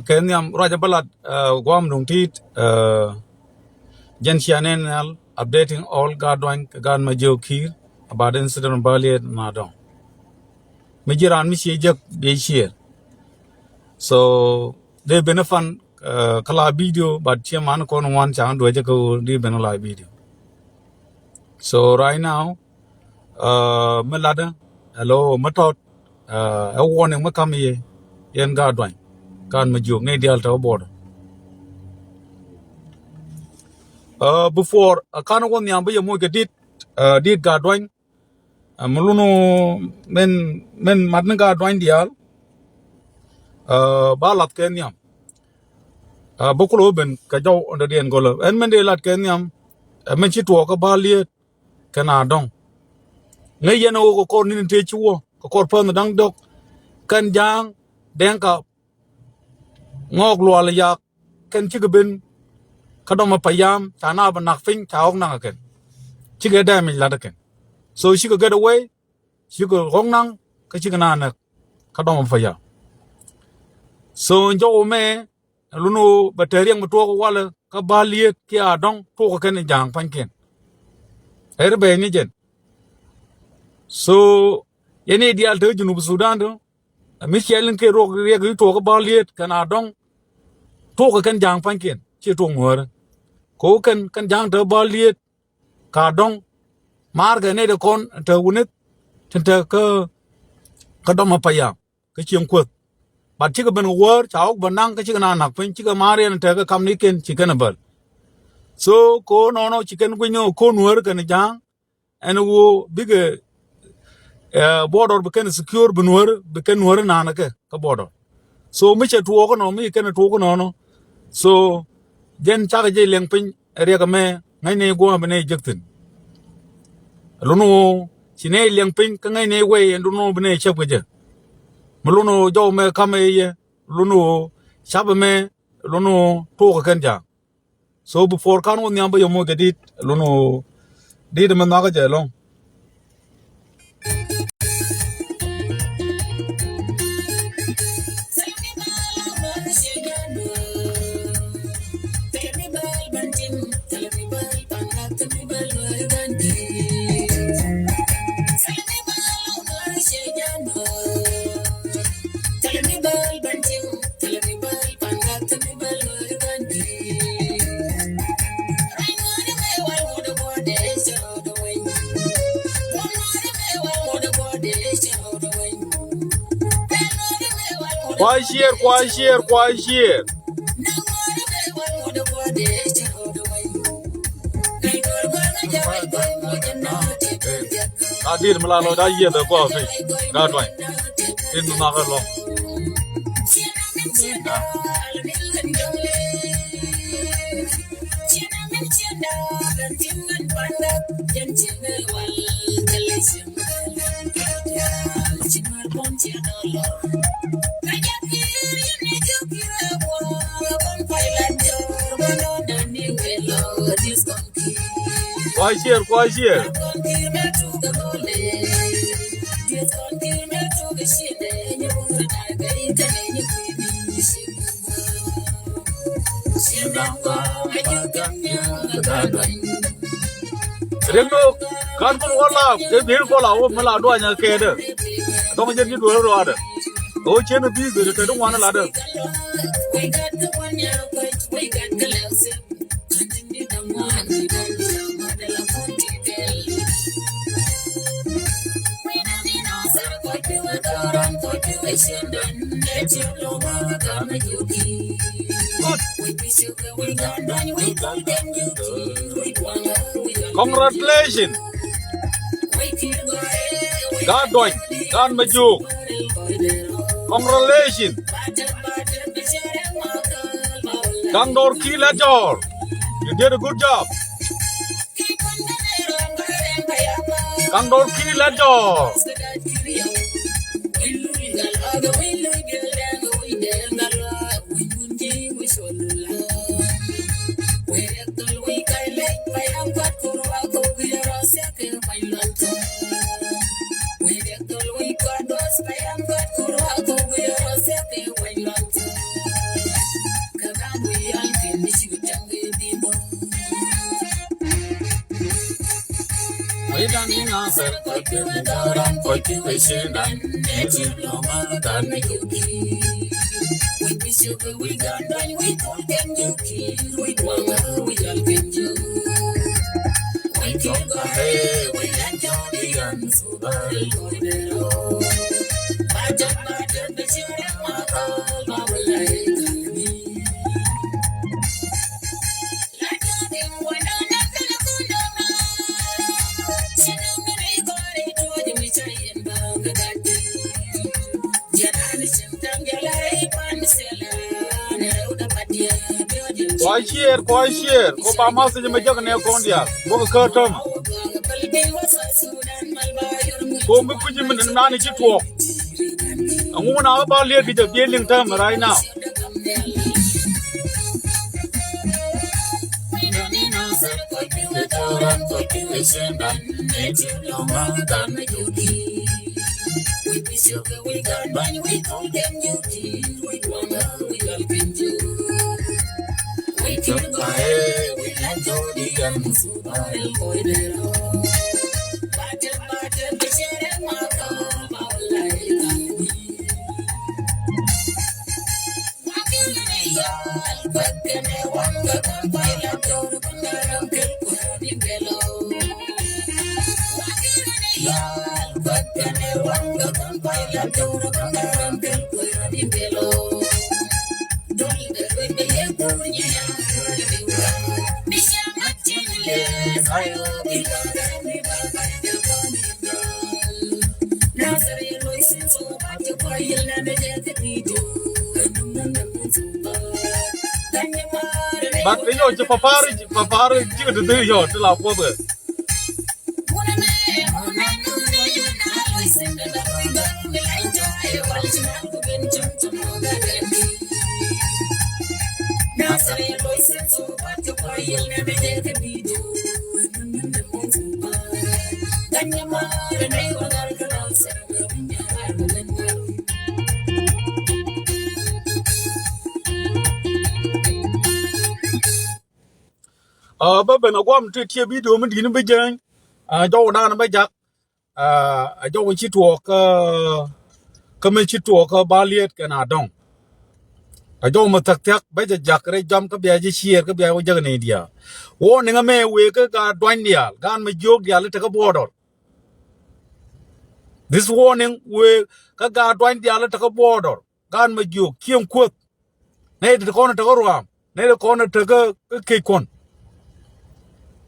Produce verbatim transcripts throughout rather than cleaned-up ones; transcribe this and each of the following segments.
Kɛ nhiam ruac a bä lat guam duŋ tit. Jɛn cia nɛn nhial updating all gaat duany kɛ gaat ma jiök ki̱i̱r about incident bä liet na dɔŋ. Mi ji̱ raan mi cie jek biɛ ciëër. So dee ben a fan kä la video, but cie man kɔn ŋuan caŋ duecä kä ɣöö dee ben a la video. So right now mi latdä, hello, mi tɔt, ɛ warning mi kam yɛ yɛn gaat duany, gaat ma jiök, nɛy diaal te border. Before a kan wä nhiam bi yɛ moc kɛ dit, dit gaat duany. Mi lun min, min mat ni gaat duany diaal, ba lath kɛ nhiam. Bä kulɛ wä ben kɛ jɔw ɔndɛ diɛn gɔlä ɛn min dee lat kɛ nhiam. Ɛ min ci tuɔɔk kä bä liet kɛn a dɔŋ. Ŋäc yɛn ɛ wä kɛ kɔr ni̱n tëë ci wä kɛ kɔr pänh da̱ŋ dɔk. Kɛn ja̱a̱ŋ dɛŋ ka ŋɔɔk lual yak kɛn cikɛ ben. Kä dɔmɔ payam ca na bɛ nak piny ca ɣɔk naŋ kɛn. Cikɛ damage lat kɛn. So cikɛ get away, cikɛ ɣɔk naŋ kä cikɛ na näk. Kä dɔmɔ payam. So jɔw mɛ lun ɣöö bɛ tɛriɛŋ bɛ tuɔɔk walɛ kä bä liet kiɛ a dɔŋ tuɔɔk kɛn ja̱a̱ŋ pa̱nykiɛn. Ɛr bɛ ni jɛn. So yɛn i̱ diaal te Junub Sudan tɔ. Mi ciɛl in kɛ ruɔk riɛk i̱ tuɔɔk kä bä liet kɛn a dɔŋ. Tuɔɔk kɛn ja̱a̱ŋ pa̱nykiɛn ci tuɔɔk ŋuäärä. Ko kɛn kɛn ja̱a̱ŋ te bä liet ka dɔŋ. Maar kɛ nɛy de kɔn te wunith tin te kä, kä dɔmɔ payam kä cieŋ kuäth. But cikɛ ben kɛ wäär ca wok bä naŋ kä cikɛ na nak piny cikɛ maar yɛn te kä kam ni ken ci kɛn a bäl. So ko nɔnɔ ci kɛn guinyni ko nuäär kɛn ja̱a̱ŋ. Ɛn ɣöö bikɛ border bi kɛn secure bi nuäär bi kɛn nuäär naan kɛ kä border. So mi cɛ tuɔɔk nɔ mi kɛn tuɔɔk nɔnɔ. So jɛn cakɛ jɛ liɛŋ piny riɛk ɛmɛ ŋäcnɛ guɔ̱ɔ̱m bi nɛ jek thi̱n. Lun ɣöö ci nɛ liɛŋ piny kä ŋäcnɛ wei ɛn lun ɣöö bi nɛ cäp kɛ jɛ. Mi lun ɣöö jɔw mɛ ka̱m ɛ yɛ lun ɣöö cap ɛmɛ lun ɣöö tuɔɔk kɛn ja̱a̱ŋ. So before kan wä nhiam bä yɛ moc kɛ dit lun ɣöö dit mi nhɔakä jɛ lɔŋ. Kuay cier, kuay cier, kuay cier. A dit mi la lɔ da yieth ɛ guɔ piny. Gaa duany. Tin mi makɛ lɔ. Kuay cier, kuay cier. Riek Dok, kan kun wä laap kɛ bi̱i̱r kɔ la wä mi la duany a kɛɛdɛ. Dɔ̱ŋ jɛn ji̱ duel ruaadɛ. Ɣöö cien a bi̱i̱ gör kɛ duŋ wan latdɛ. Congratulations. Gaat Duɔny, gaat Majuk. Congratulations. Gaŋ Dɔr Kiir Latjɔr. You did a good job. Gaŋ Dɔr Kiir Latjɔr. Kua cier, kua cier, ko ba ma thiec mi jek nɛ kɔn diaal. Bok kä tɔm. Ko mi kuci mi nani ci tuɔɔk. Aŋu na ba liet ki jɛ biɛ liŋ tɛm right now. But yo, ci papar, ci papar, ci ka dede yo, ti la kuɔth kɛ. Aa, bä ben a guam ti tiɛ video mi di̱n bi jeny. Aa, jɔw dan bä jak. Aa, a jɔw ci tuɔɔk kä, kä mi ci tuɔɔk kä ba liet kɛn a dɔŋ. A jɔw mi thäk thiak bä jɛ jak rɛ jam kä bia jɛ ciɛɛr kä bia wä jäk ni diaal. Warning a mɛ wee kä gaat duany diaal, gaat mi jiok diaal i̱ tekä border. This warning wee kä gaat duany diaal i̱ tekä border. Gaat mi jiok cieŋ kuoth. Nɛ ti kɔn i̱ tekä ruaam, nɛ ti kɔn i̱ tekä kec kɔn.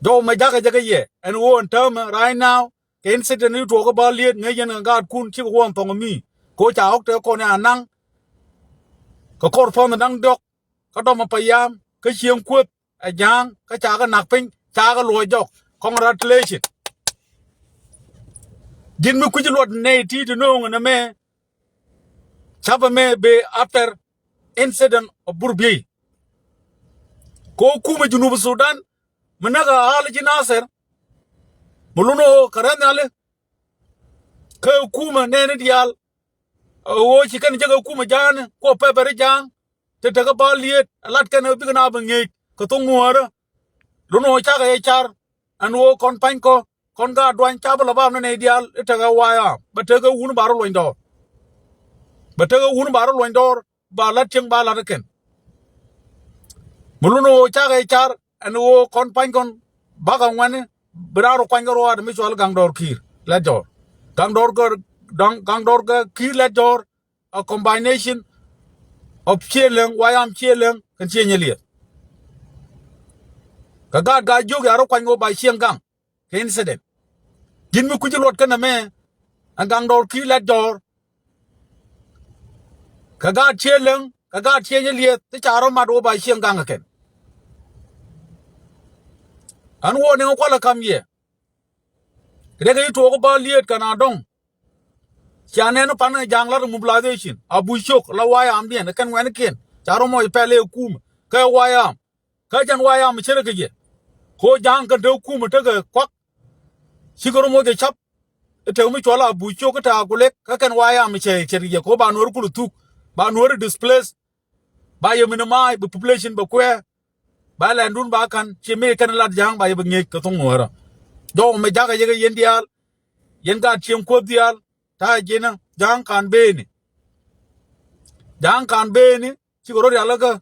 Jɔw mi jakä jɛ kä yɛ ɛn woo ɛn täämɛ right now. Kɛ incident i̱ tuɔɔk kä ba liet ŋäc yɛn kɛ gaatkun cikɛ wuɔ̱n thɔŋ mi. Ko ca ɣɔk tëë kɔn ya naŋ. Kɛ kɔr pɔnh da̱ŋ diɔ̱k kä dɔm a payam kä cieŋ kueth a ja̱a̱ŋ kä ca kɛ nak piny ca kɛ luɔc jɔk. Congratulation. Ji̱n mi kui̱ci luɔt nɛy ti̱i̱t ti no̱o̱ŋ ɛn ɛmɛ. Ca̱pɛ mɛ bee after incident of Burbiey. Ko kumɛ Junub Sudan mi näk a al ji̱ Nasir. Mi lun ɣöö kɛ rɛn nhiali. Kä kumɛ nɛɛni diaal. Ɣöö ci kɛn jek ɛ kumɛ ja̱a̱ni kuɔ pɛpɛri ja̱a̱ŋ. Ti tekä ba liet a lat kɛn ɛ bikɛ na bi ŋi̱i̱c kɛ thoŋ ŋuäärä. Lun ɣöö cakɛ yɛ car ɛn ɣöö kɔn pa̱nykɔ kɔn gaat duany ca bi lɔ bam ni nɛy diaal i̱ tekɛ wayam bɛ tekɛ wun ba rɔ luɔny dɔɔr. Bɛ tekɛ wun ba rɔ luɔny dɔɔr ba lat cieŋ ba lat ikɛn. Mi lun ɣöö cakɛ car ɛn ɣöö kɔn pa̱ny kɔn bakɛ ŋuɛni bi raan rɔ kuany kɛ ruaadɛ mi cual gaŋ dɔɔr ki̱i̱r lɛt dɔɔr. Gaŋ dɔɔr gɛ, gaŋ dɔɔr gɛ ki̱i̱r lɛt dɔɔr. A combination of ciëë leŋ wayam ciëë leŋ kɛn ciëë nyɛ liɛth. Kɛ gaat gaa jiök ya rɔ kuany kɛ wä ba cieŋ gaŋ. Kɛ incident. Ji̱n mi kui̱ci luɔt kɛn ɛmɛ ɛn gaŋ dɔɔr ki̱i̱r lɛt dɔɔr. Kɛ gaat ciëë leŋ kɛ gaat ciëë nyɛ liɛth ti ca rɔ mat wä ba cieŋ gaŋ kɛ kɛn. Ɛn wä ni ŋä kualɛ kam yɛ. Riɛkɛ i̱ tuɔɔk ba liet kɛn a dɔŋ. Cia nɛn pan ja̱a̱ŋ lat mobilization a buc cok la wayam diɛn kɛn ŋuɛ̈nikiɛn ca rɔ mɔc pɛl ëë kumɛ kɛ wayam. Kä jɛn wayam cɛ rɛ kɛ jɛ ko ja̱a̱ŋ kɛn te kumɛ tekɛ kuak. Cikɛ rɔ mɔc jɛ cap. I̱ tek mi cuɔl a buc cok i̱ te a kulek kä kɛn wayam cɛ cɛ rɛ kɛ jɛ ko ba nuɔr kulɛ thuk. Ba nuɔr displace. Ba yɛ minimize bi population bɛ kuɛɛ. Ba lɛndun ba kan ci mi kɛn lat ja̱a̱ŋ ba yɛ bi ŋi̱eec kɛ thoŋ nuɔrä. Jɔw mi jakä yɛ kɛ yɛn diaal. yɛn gaat cieŋ Kuoth diaal, ta̱a̱ ji̱n ɛ Ja̱a̱ŋ Kan Beni. Ja̱a̱ŋ Kan Beni cikɛ rɔ rialikä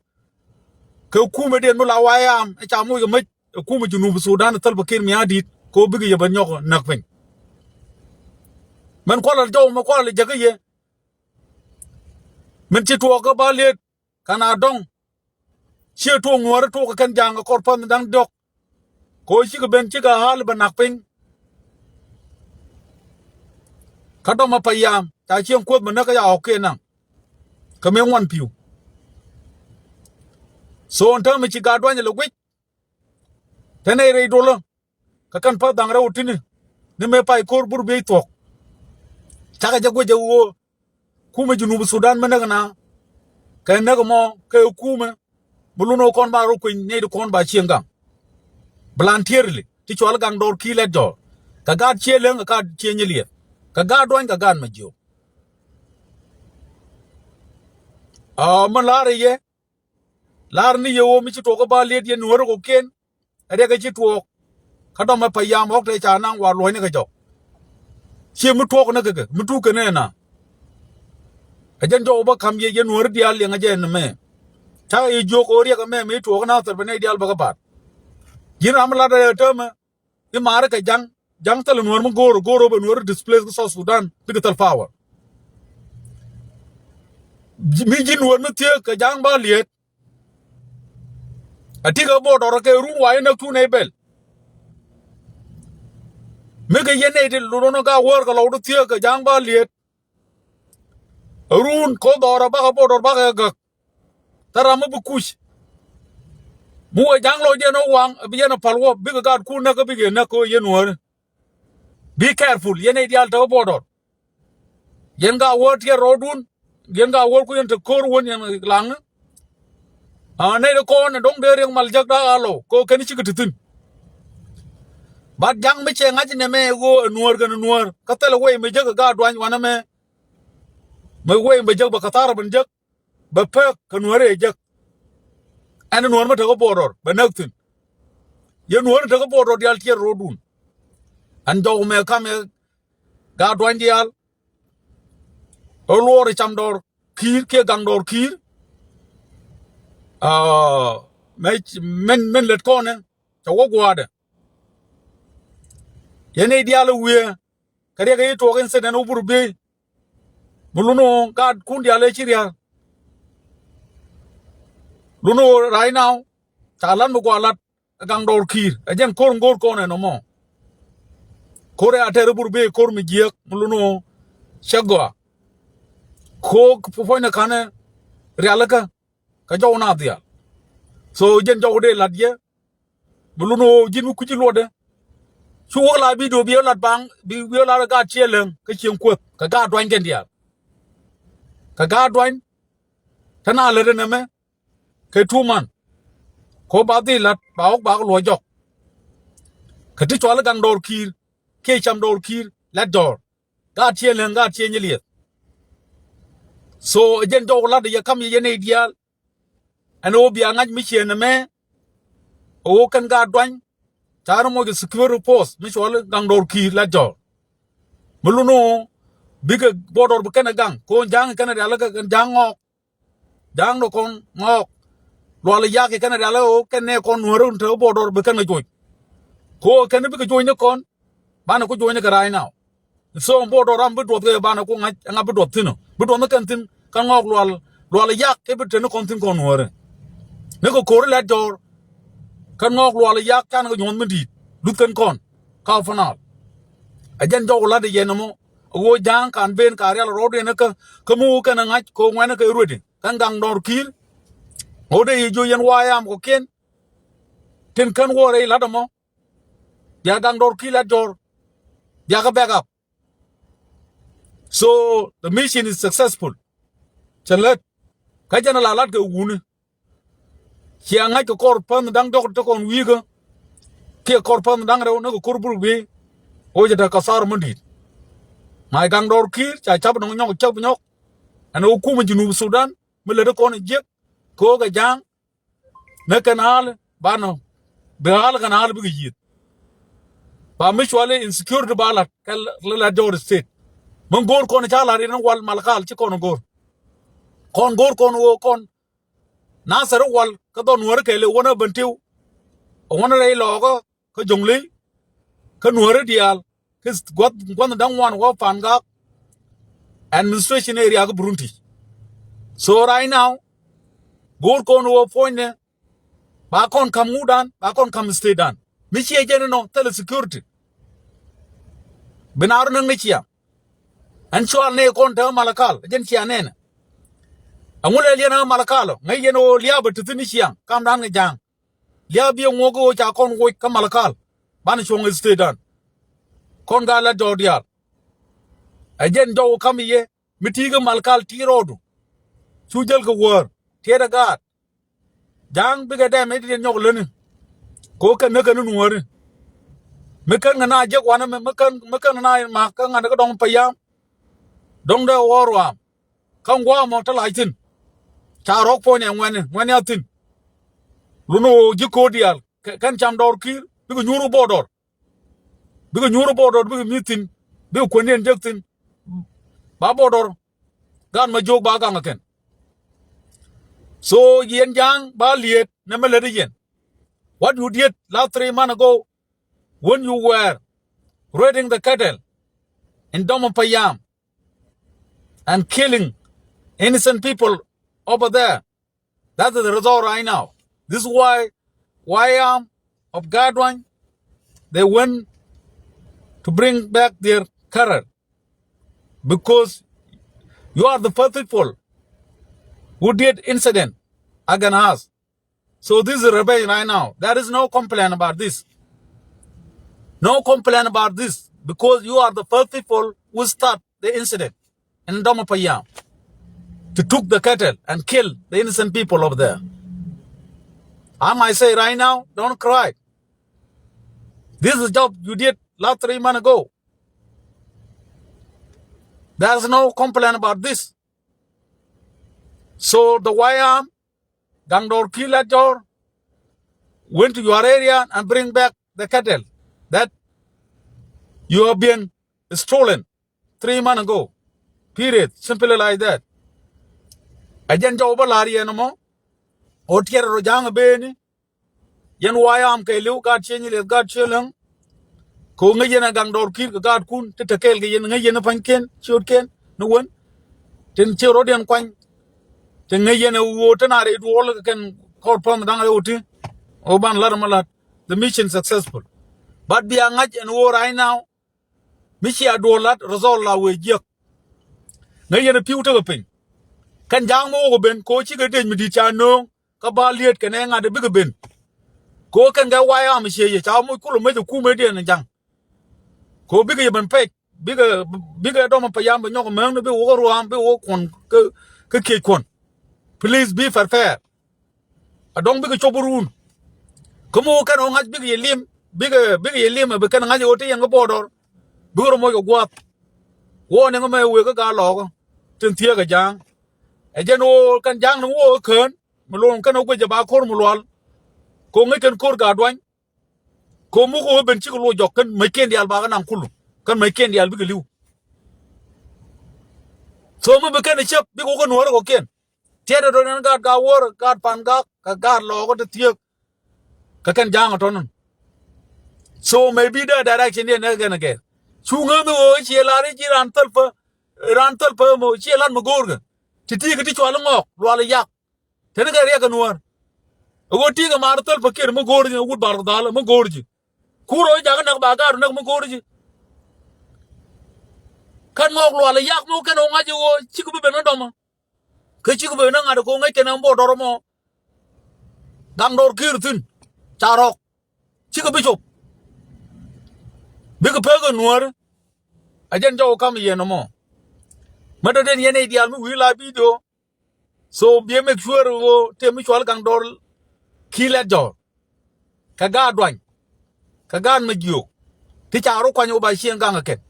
kɛ kumɛ diɛn mi la wayɛ am ɛ ca moc kɛ mäc ɛ kumɛ Junub Sudan ɛ Salva Kiir Mayardit kɛ ɣöö bikɛ yɛ bɛ nyɔk näk piny. Mɛn kualɛ jɔw mɛ kualɛ jäkä yɛ. Mɛn ci tuɔɔk kä Baliet kɛn a dɔŋ. Ciɛ tuɔɔk Nuäärä tuɔɔk kɛ kɛn Ja̱a̱ŋ kɛ kɔr pänh da̱ŋ diɔ̱k. Kɛ ɣöö cikɛ ben cikɛ ɣa̱l bɛ näk piny. Kä dɔmɛ payam ca cieŋ Kuoth mi näk kä ca ɣɔ̱k kiɛ naŋ. Kɛ mëë ŋuan pi̱u. So ɛn täämɛ ci gaat duany lɛ guic. Te nɛy rɛy dolä. Kä kɛn päth da̱ŋ rɛw ti̱ni ni mëë pay ko̱r bur biey thuɔ̱k. Cakɛ jɛ guic jɛ ɣöö kumɛ Junub Sudan mi näk na kɛ näk mɔ kɛ kumɛ mi lun ɣöö kɔn ba rɔ kueny nɛy ti kɔn ba cieŋ gaŋ. Voluntarily ti cual gaŋ dɔɔr ki̱i̱ lɛt jɔɔr kɛ gaat ciɛ leŋ kɛ gaat ciɛ nyiliɛth kɛ gaat duany kɛ gaat ma jiök. Aa mi la̱r i̱ yɛ la̱r ni yɛ ɣöö mi ci tuɔɔk kä Baliet yɛ Nuäärä kɔ̱kiɛn. Ɛ riɛk ɛ ci tuɔɔk kä dɔmɛ payam ɣɔ̱k tëë ca naŋ wa luɔ̱cni kɛ jɔk. Ciɛ mi tuɔɔk ni kɛ kɛ mi tuuk kɛ ni ɛna. Ɛ jɛn jɔw bä ka̱m yɛ yɛ Nuäärä diaal liɛŋ ɛ jɛ ɛn mɛ. Cakɛ yɛ jiök ɣöö riɛk ɛmɛ mi tuɔɔk kä Nathir bɛ nɛy diaal bä kä baat. Ji̱n ram mi lat ɛ täämɛ i̱ maarä kɛ Ja̱ŋ. Ja̱ŋ thilɛ Nuäär mi go̱o̱r go̱o̱r ɣöö bɛ Nuäärä displace kä South Sudan bikɛ thil power. Mi ji̱n Nuäär mi thiee kɛ Ja̱ŋ Baliet. A ti kɛ border kɛ run wa inɛ tu nɛ bɛl. Mi kɛ yɛn nɛ ti lun kä wär kɛ lɔw ti thiee kɛ Ja̱a̱ŋ Baliet. A run kɔ dhɔr a bakɛ border bakɛ gäk. Thɛ ram mi bi kuc. Mi wee Ja̱a̱ŋ lɔcdiɛn ɔ waŋ a bi yɛn a pal wä bikɛ gaat kun näk kä bikɛ näk kɛ yɛn wäri. Be careful yɛn nɛ diaal te kä border. Yɛn ka wä tiɛt rɔɔdun, yɛn ka wä ku yɛn te ko̱r wän yɛn laŋni. A nɛy ti kɔn ɛ do̱ŋ dee riɛk mal jek dak a lɔw kɛ kɛn cikɛ ti thi̱n. But Ja̱ŋ mi cɛ ŋa̱c nɛ mɛ ɣöö ɛ Nuäär kɛn Nuäär kä thilɛ wei mi jek ɛ gaat duany wanɛ mɛ. Mɛ wei mi jek bɛ kä tha̱r ben jek bɛ pek kɛ Nuäär ɛ jek. Ɛn Nuäär mi te kä border bɛ näk thi̱n. Yɛn Nuäär te kä border diaal tiɛt rɔɔdun. Ɛn jɔw mɛ kamɛ gaat duany diaal. Ɛ luɔɔr ɛ cam dɔɔr ki̱i̱r kiɛ gaŋ dɔɔr ki̱i̱r. Aa, mɛ, mɛn, mɛn lät kɔnɛ cɛ wä gua̱a̱dɛ. Yɛn i̱ diaal i̱ wiee kɛ riɛk i̱ tuɔɔk incident wä bur bi. Mi lun ɣöö gaat kun diaal ëë ci ria̱a̱r. Lun ɣöö right now ca lat mi gua̱a̱ lat. Gaŋ dɔɔr ki̱i̱r ɛ jɛn ko̱r ŋo̱o̱r kɔn ɛn ɔmɔ. Ko̱r ɛ a tɛr bur bi ko̱r mi jiääk mi lun ɣöö cɛ gɔaa. Ko̱r puɔ̱nydɛ ka̱nɛ rialikä kɛ jɔw na dhial. So jɛn jɔw dee la̱t yɛ mi lun ɣöö ji̱n mi kuci luɔtdɛ. Cu wä la video bi lat baŋ bi, bi lat gaat ciɛ läŋ kä cieŋ kuäth kɛ gaat duany kɛn diaal. Kɛ gaat duany te na lät ɛn ɛmɛ. Kɛ two month. Ko ba dhil lat ba wok ba kɛ luɔc jɔk. Kɛ ti cual i̱ gaŋ dɔɔr ki̱i̱r kiɛ cam dɔɔr ki̱i̱r lɛt dɔɔr. Gaat ciɛ läŋ gaat ciɛ nyiliɛth. So ɛ jɛn jɔw lat yɛ kam yɛ yɛn nɛy diaal. Ɛn ɣöö bia ŋa̱c mi ciɛ nɛmɛ. Ɛ ɣöö kɛn gaat duany ca rɔ moc kɛ security force mi cual i̱ gaŋ dɔɔr ki̱i̱r lɛt dɔɔr. Mi lun ɣöö bikɛ border bi kɛn ɛ gaŋ ko Ja̱a̱ŋ kɛn ɛ rialikä kɛn Ja̱a̱ŋ ŋɔɔk. Ja̱a̱ŋ dɔ kɔn ŋɔɔk. Lual i̱ yak i̱ kɛn rial ɛ ɣöö kɛn nɛ kɔn Nuäärä te border bi kɛn kɛ joc. Ko kɛn bikɛ joc ni kɔn banɛ ku joc ni kɛ right now. So border ram bi duɔth kɛ banɛ ku ŋa̱c ɛŋa bi duɔth thi̱n ɔ bi duɔth ni kɛn thi̱n kɛn ŋɔɔk lual. Lual i̱ yak i̱ bi te ni kɔn thi̱n kɔn Nuäärä. Ni kɛ ko̱ri lɛt jɔɔr. Kɛn ŋɔɔk lual i̱ yak can kɛ nyuɔ̱th mi di̱i̱t luth kɛn kɔn ka fanal. Ɛ jɛn jɔw lat i̱ yɛn ɛmɔ. Ɣöö Ja̱a̱ŋ kan ben ka rial rɔɔdiɛn kä kä mi wä kɛn ɛ ŋa̱c kɛ ɣöö ŋuɛ̈nɛ kɛ ruetdɛ kɛn gaŋ dɔɔr ki̱i̱r. Ɣöö dee yɛ jiök yɛn wa̱a̱ yam kɔ̱kiɛn. Tin kän wä rɛy la̱t ɛmɔ. Bia gaŋ dɔɔr ki̱i̱r la̱t jɔɔr. Bia kɛ back up. So the mission is successful. Cɛ lät kä jɛn a la la̱t kɛ wuni. Cia ŋa̱c kɛ kɔr pänh da̱ŋ diɔ̱k te kɔn wi̱i̱kä. Kiɛ kɔr pänh da̱ŋ rɛw ni kɛ ko̱r bur bi. Ɣöö cɛ te kɛ thar mi di̱i̱t. Mac gaŋ dɔɔr ki̱i̱r ca ca̱p nɔŋ nyɔk ca̱p nyɔk. Ɛn ɣöö kumɛ Junub Sudan mi lät kɔn jiäk. Kɛ ɣöö kɛ Ja̱a̱ŋ. Ni kɛn ɣa̱l banɔ bi ɣa̱l kɛn ɣa̱l bikɛ yieth. Ba mi cuali insecurity ba lat kɛ la Lat Jɔr State. Mi go̱o̱r kɔn ca lat in wal Malakal ci kɔn go̱o̱r. Kɔn go̱o̱r kɔn ɣöö kɔn Nasir wal kä dhɔn Nuäri kɛɛli wanɛ Bentiu. Wanɛ rɛy Lɔɔkä kä Jɔŋli kä Nuäri diaal kä guath guath da̱ŋ wan wä Pangak administration area kä Burundi. So right now go̱o̱r kɔn ɣöö puɔ̱nynɛ ba kɔn ka̱m ŋudan ba kɔn ka̱m state dan mi ciɛ jɛn inɔ thilɛ security. Bi na rɔ näk ni ciaŋ. Ɛn cual ni kɔn te Malakal jɛn ciaŋ nɛnɛ. Ɛŋu lɛ liɛn ɛ Malakal ŋäc yɛn ɣöö lia̱a̱ bɛ ti thi̱n ni ciaŋ kamdan kɛ ja̱a̱ŋ. Lia̱a̱ biɛ ŋuɔk ɣöö ca kɔn woc kä Malakal banɛ cuɔ̱ŋ state dan. Kɔn gaa Lat Jɔr diaal. Ɛ jɛn jɔw ka̱m yɛ mi ti̱i̱ kä Malakal ti̱i̱ rɔɔdu. Cu jäl kɛ wäär tiɛt ɛ gaat. Ja̱a̱ŋ bikɛ dɛm i̱ diɛn nyɔk läni. Ko kɛn ni kɛn ni Nuäri. Mi kɛn kɛ na jek wanɛ mi kɛn mi kɛn na in mak kä ŋa̱n kä dɔŋ payam. Dɔŋ dee wä ruaam. Kä ŋuam ɔ te lac thi̱n. Ca rɔk puɔ̱ny ɛ ŋuɛni ŋuɛni a thi̱n. Luni ɣöö ji̱ ko̱o̱t diaal kɛn cam dɔɔr ki̱i̱r bikɛ nyuur bɔɔdɔr. Bikɛ nyuur bɔɔdɔr bikɛ mi̱th thi̱n bikɛ kuäniɛn jek thi̱n. Ba bɔɔdɔr. Gaat ma jiök ba gaŋ ɛ kɛn. So yɛn ja̱a̱ŋ ba liet nɛ mɛ lät i̱ yɛn. What you did last three months ago when you were raiding the cattle in Doma Payam and killing innocent people over there. That is the result right now. This is why Y M of Gadwany, they went to bring back their cattle because you are the first people who did incident against us. So this is revenge right now. There is no complaint about this. No complaint about this because you are the first people who start the incident in Doma Payam to took the cattle and kill the innocent people over there. I might say right now, don't cry. This is job you did last three months ago. There's no complaint about this. So the Y M, Gaŋ Dɔr Kiir Lat Jɔr, went to your area and bring back the cattle that you have been stolen three months ago. Period. Simple like that. Ɛ jɛn jɔw bä la̱r yɛn ɛmɔ. Ɣöö tiɛɛr rɔ ja̱a̱ŋ ɛ beni. Yɛn Y M kɛɛliw gaat cieny liɛth gaat cieny läŋ. Kɛ ɣöö ŋäc yɛn ɛ Gaŋ Dɔr Kiir kɛ gaatkun ti te kɛɛl kɛ yɛn ŋäc yɛn ɛ pa̱nykiɛn ciötkiɛn ni wen. Tin ciö rɔ̱diɛn kuany. Ti ŋäc yɛn ɛ ɣöö tin a rɛy duɔɔl kɛ kɛn kɔr päm da̱ŋ rɛw ti. Ɣöö ban la̱t ɛmɔ la̱t. The mission successful. But bia ŋa̱c ɛn ɣöö right now mi cia duɔl lat result la wee jiäk. Ŋäc yɛn ɛ pi̱w tekɛ piny. Kɛn ja̱a̱ŋ mi wok ɛ ben kɛ ɣöö cikɛ dec mi di̱t ca nööŋ kä ba liet kɛnɛ ŋa̱t ɛ bikɛ ben. Kɛ ɣöö kɛn kɛ Y M ciɛ yɛ ca moc kulɛ mec ɛ kumɛdiɛn ɛ ja̱ŋ. Kɛ ɣöö bikɛ yɛ ben pɛc bikɛ bikɛ Doma Payam bɛ nyɔk ɛ määŋni bikɛ wok ɛ ruaam bikɛ wok kuɔn kä kä kiec kuɔn. Please be fair fair. A dɔ̱ŋ bikɛ cop run. Kä mi wä kɛn wä ŋa̱c bikɛ yɛ lim bikɛ bikɛ yɛ lim a bi kɛn ŋa̱c wä ti yɛn kä bɔɔdɔr. Bikɛ rɔ moc kɛ gua̱a̱th. Wä ni ŋä mɛ wëë kä gaa lɔɔkä. Tin thieekä ja̱a̱ŋ. Ɛ jɛn wä kɛn ja̱a̱ŋ ni wä kään mi lo̱o̱ŋ kɛn wä guic jɛ ba ko̱r mi lual. Ko̱ ŋäc kɛn ko̱r gaa duany. Ko̱ muk wä ben cikɛ luɔ jɔk kɛn mäckiɛn diaal bakä naŋ kulu kɛn mäckiɛn diaal bikɛ li̱w. So mi bi kɛn ɛ cäp bikɛ wä kä nuɔ̱ɔ̱rä kɔkiɛn. Tiɛt ɛ tɔ̱ nɛn gaat gaa wäär gaat pan gak kɛ gaat lɔɔkä ti thiek. Kɛ kɛn ja̱a̱ŋ ɛ tɔ̱ nɔn. So maybe dee direction diɛn nɛ kɛn ɛ kɛ cu ŋäth ni ɣöö ciɛ lar i̱ ci raan thäl pä raan thäl pä mɔ ciɛ lat mi go̱o̱rkɛ. Ti ti̱i̱ kɛ ti cual i̱ ŋɔɔk lual i̱ yak. Teni kɛ riɛk kɛ nuäär. Ɛ ɣöö ti̱i̱ kɛ maar thäl pä kiɛt mi go̱o̱r ji̱ wut bar kɛ dhal mi go̱o̱r ji̱. Kur ɣöö jakä näk ba gaat näk mi go̱o̱r ji̱. Kɛn ŋɔɔk lual i̱ yak mi wä kɛn ɣöö ŋa̱c i̱ ɣöö cikɛ bi ben kä dɔmä. Kä cikɛ ben ɛ ŋa̱t ɛ ko̱ ŋäc kɛn ɛn bɔɔdɔr ɛmɔ. Gaŋ Dɔr Kiir thi̱n ca rɔ̱k. Cikɛ bi cop. Bikɛ pek ɛ nuäär. A jɛn jɔw kam yɛn ɛmɔ. Mä dɔ̱diɛn yɛn ɛ diaal mi wi̱i̱ la video. So biɛ make sure ɣöö tëë mi cual Gaŋ Dɔr Kiir Lat Jɔr. Kɛ gaat duany. Kɛ gaat ma jiök. Ti ca rɔ kuany ɣöö ba cieŋ gaŋ ɛ kɛn.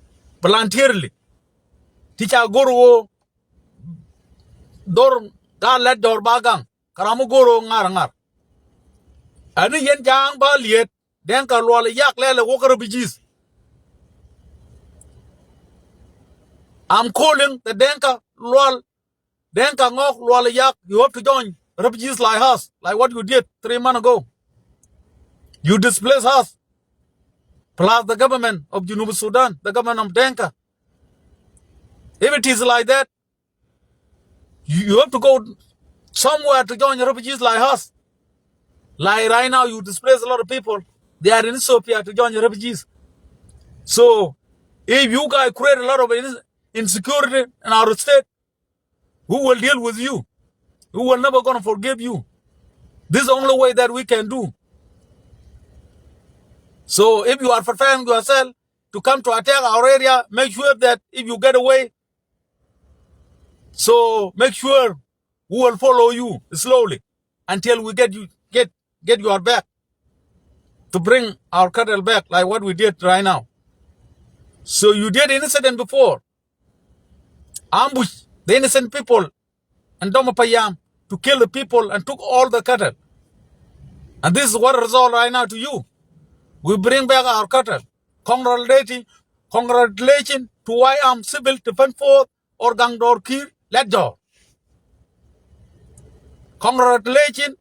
Voluntarily. Ti ca go̱r ɣöö dhor gaat Lat Jɔr ba gaŋ. Kɛ ram mi go̱o̱r ɣöö ŋar ŋar. Ɛn ni yɛn ja̱a̱ŋ ba liet dɛŋ kɛ luɔl i̱ yak lɛl ɛ wä kä refugees. I'm calling the Denka Lual, Denka Ngok Lual Yak. You have to join refugees like us, like what you did three months ago. You displaced us, plus the government of Junub Sudan, the government of Denka. If it is like that, you, you have to go somewhere to join refugees like us. Like right now, you displace a lot of people. They are in Ethiopia to join refugees. So, if you guys create a lot of in-, insecurity in our state, we will deal with you. We will never gonna forgive you. This is the only way that we can do. So if you are preparing yourself to come to attack our area, make sure that if you get away, so make sure we will follow you slowly until we get you, get, get your back to bring our cattle back like what we did right now. So you did incident before. Ambush the innocent people and Doma Payam to kill the people and took all the cattle. And this is what result right now to you. We bring back our cattle. Congratulating, congratulating to Y M Civil Defense Force or Gang Dor Kir, let go. Congratulating,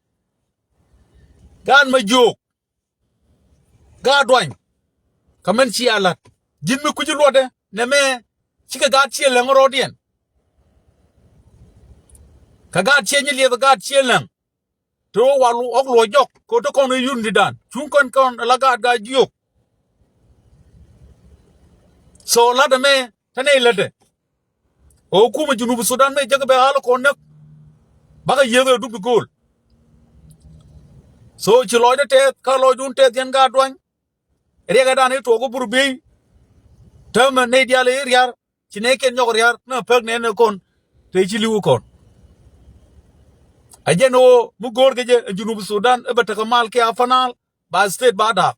Gan Majuk, Gaat Duany. Kä mɛn cia lat, ji̱n mi kui̱ci luɔtdɛ nɛmɛ, cikɛ gaat Ciɛ Läŋ rɔɔdiɛn. Kä gaat Ciɛ Nyileeth, gaat Ciɛ Läŋ. Te wä wal ɣɔk luɔc jɔk kɛ te kɔn i̱ yun ti dan cuŋ kɔn kɔn la gaat gaat jiök. So lat ɛmɛ te nɛy lätdɛ. Ɣöö kumɛ Junub Sudan mëë jek bɛ ɣal kɔn näk, bakɛ yieth ɛ dup ti gööl. So ci lɔcdä tɛth, kä lɔcdun tɛth yɛn Gaat Duany. Riɛkɛ dan i̱ tuɔɔk i̱ bur biey. Täämɛ nɛy diaal i̱ riar, ci nɛy kiɛn nyɔk riar ni päk nɛn ɛ kɔn, te ci li̱w kɔn. Ɛ jɛn ɣöö mi go̱o̱r kɛ jɛ ɛ Junub Sudan i̱ bɛ tekɛ mal kiɛ a fanal, ba state ba da̱a̱k.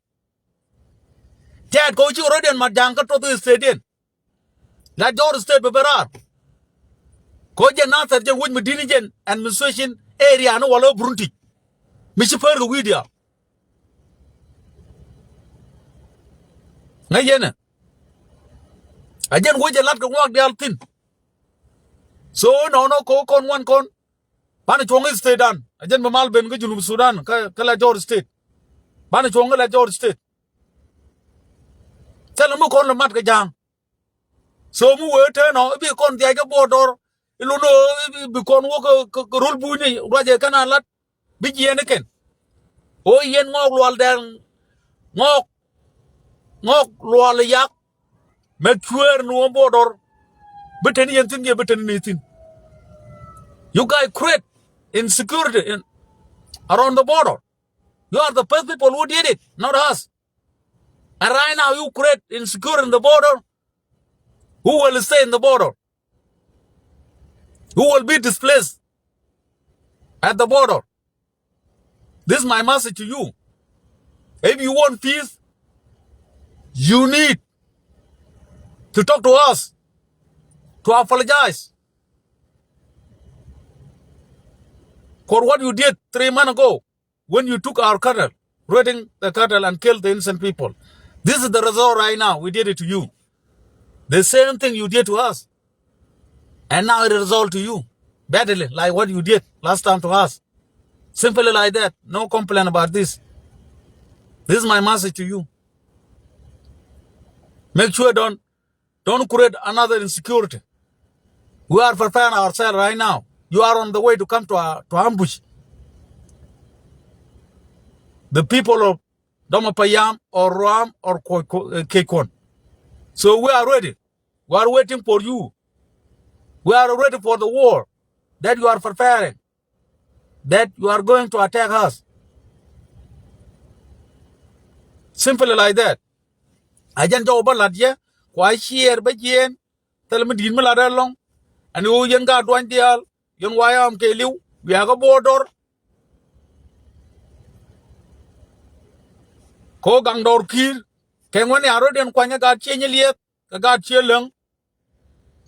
Tɛɛt kɛ ɣöö cikɛ rɔ̱diɛn mat ja̱a̱ŋ kä tuɔth i̱ state diɛn. La Jɔr state bɛ bɛ raar. Kɔ jɛ Nathɛr jɛ wec mi di̱t ni jɛn administration area ni walɛ Buruntic. Mi ci pär kɛ wi̱i̱ diaal. Ŋäc yɛn ɛ. A jɛn wec jɛ lat kɛ ŋuak diaal thi̱n. So nɔnɔ kɔ kɔn wan kɔn. Banɛ cuɔ̱ŋ state dan. A jɛn bɛ mal ben kä Junub Sudan kä, kä la Jɔr state. Banɛ cuɔ̱ŋ kä la Jɔr state. Thilɛ mi kɔn lɛ mat kɛ ja̱a̱ŋ. So mi wee te nɔ i̱ bi kɔn dhiac kä border. I̱ lun ɣöö i̱ bi kɔn wä kä, kä, kä rol bunyni ruacɛ kɛn a lat. Bi jiɛɛn ikɛn. Ɣöö yɛn Ŋɔɔk Lual Dɛŋ, Ŋɔɔk, Ŋɔɔk Lual Yak. Mɛ cueer ni wä border. Bi teni yɛn thi̱n kiɛ bi teni ni thi̱n. You guys create insecurity in, around the border. You are the first people who did it, not us. And right now you create insecurity in the border. Who will stay in the border? Who will be displaced at the border? This is my message to you. If you want peace, you need to talk to us, to apologize for what you did three months ago. When you took our cattle, raiding the cattle and killed the innocent people. This is the result right now. We did it to you. The same thing you did to us. And now it result to you badly, like what you did last time to us. Simply like that. No complaint about this. This is my message to you. Make sure don't Don't create another insecurity. We are preparing ourselves right now. You are on the way to come to, uh, to ambush the people of Doma Payam or Ruam or Ko-, Ko-, uh, Kekon. So we are ready. We are waiting for you. We are ready for the war that you are preparing, that you are going to attack us. Simply like that. A jɛn jɔw bä lat yɛ, kua ciɛɛr bä jiɛɛn, thil mi di̱i̱t mi lat ɛlɔ̱ŋ. Ɛn ɣöö yɛn Gaat Duany diaal, yɛn wayam kɛ li̱w, wiakä border. Kɔ Gaŋ Dɔr Ki̱i̱r, kɛ ŋuɛ̈ni a rɔ̱diɛn kuany ɛ Gaat Ciɛ Nyileeth, kɛ Gaat Ciɛ Läŋ.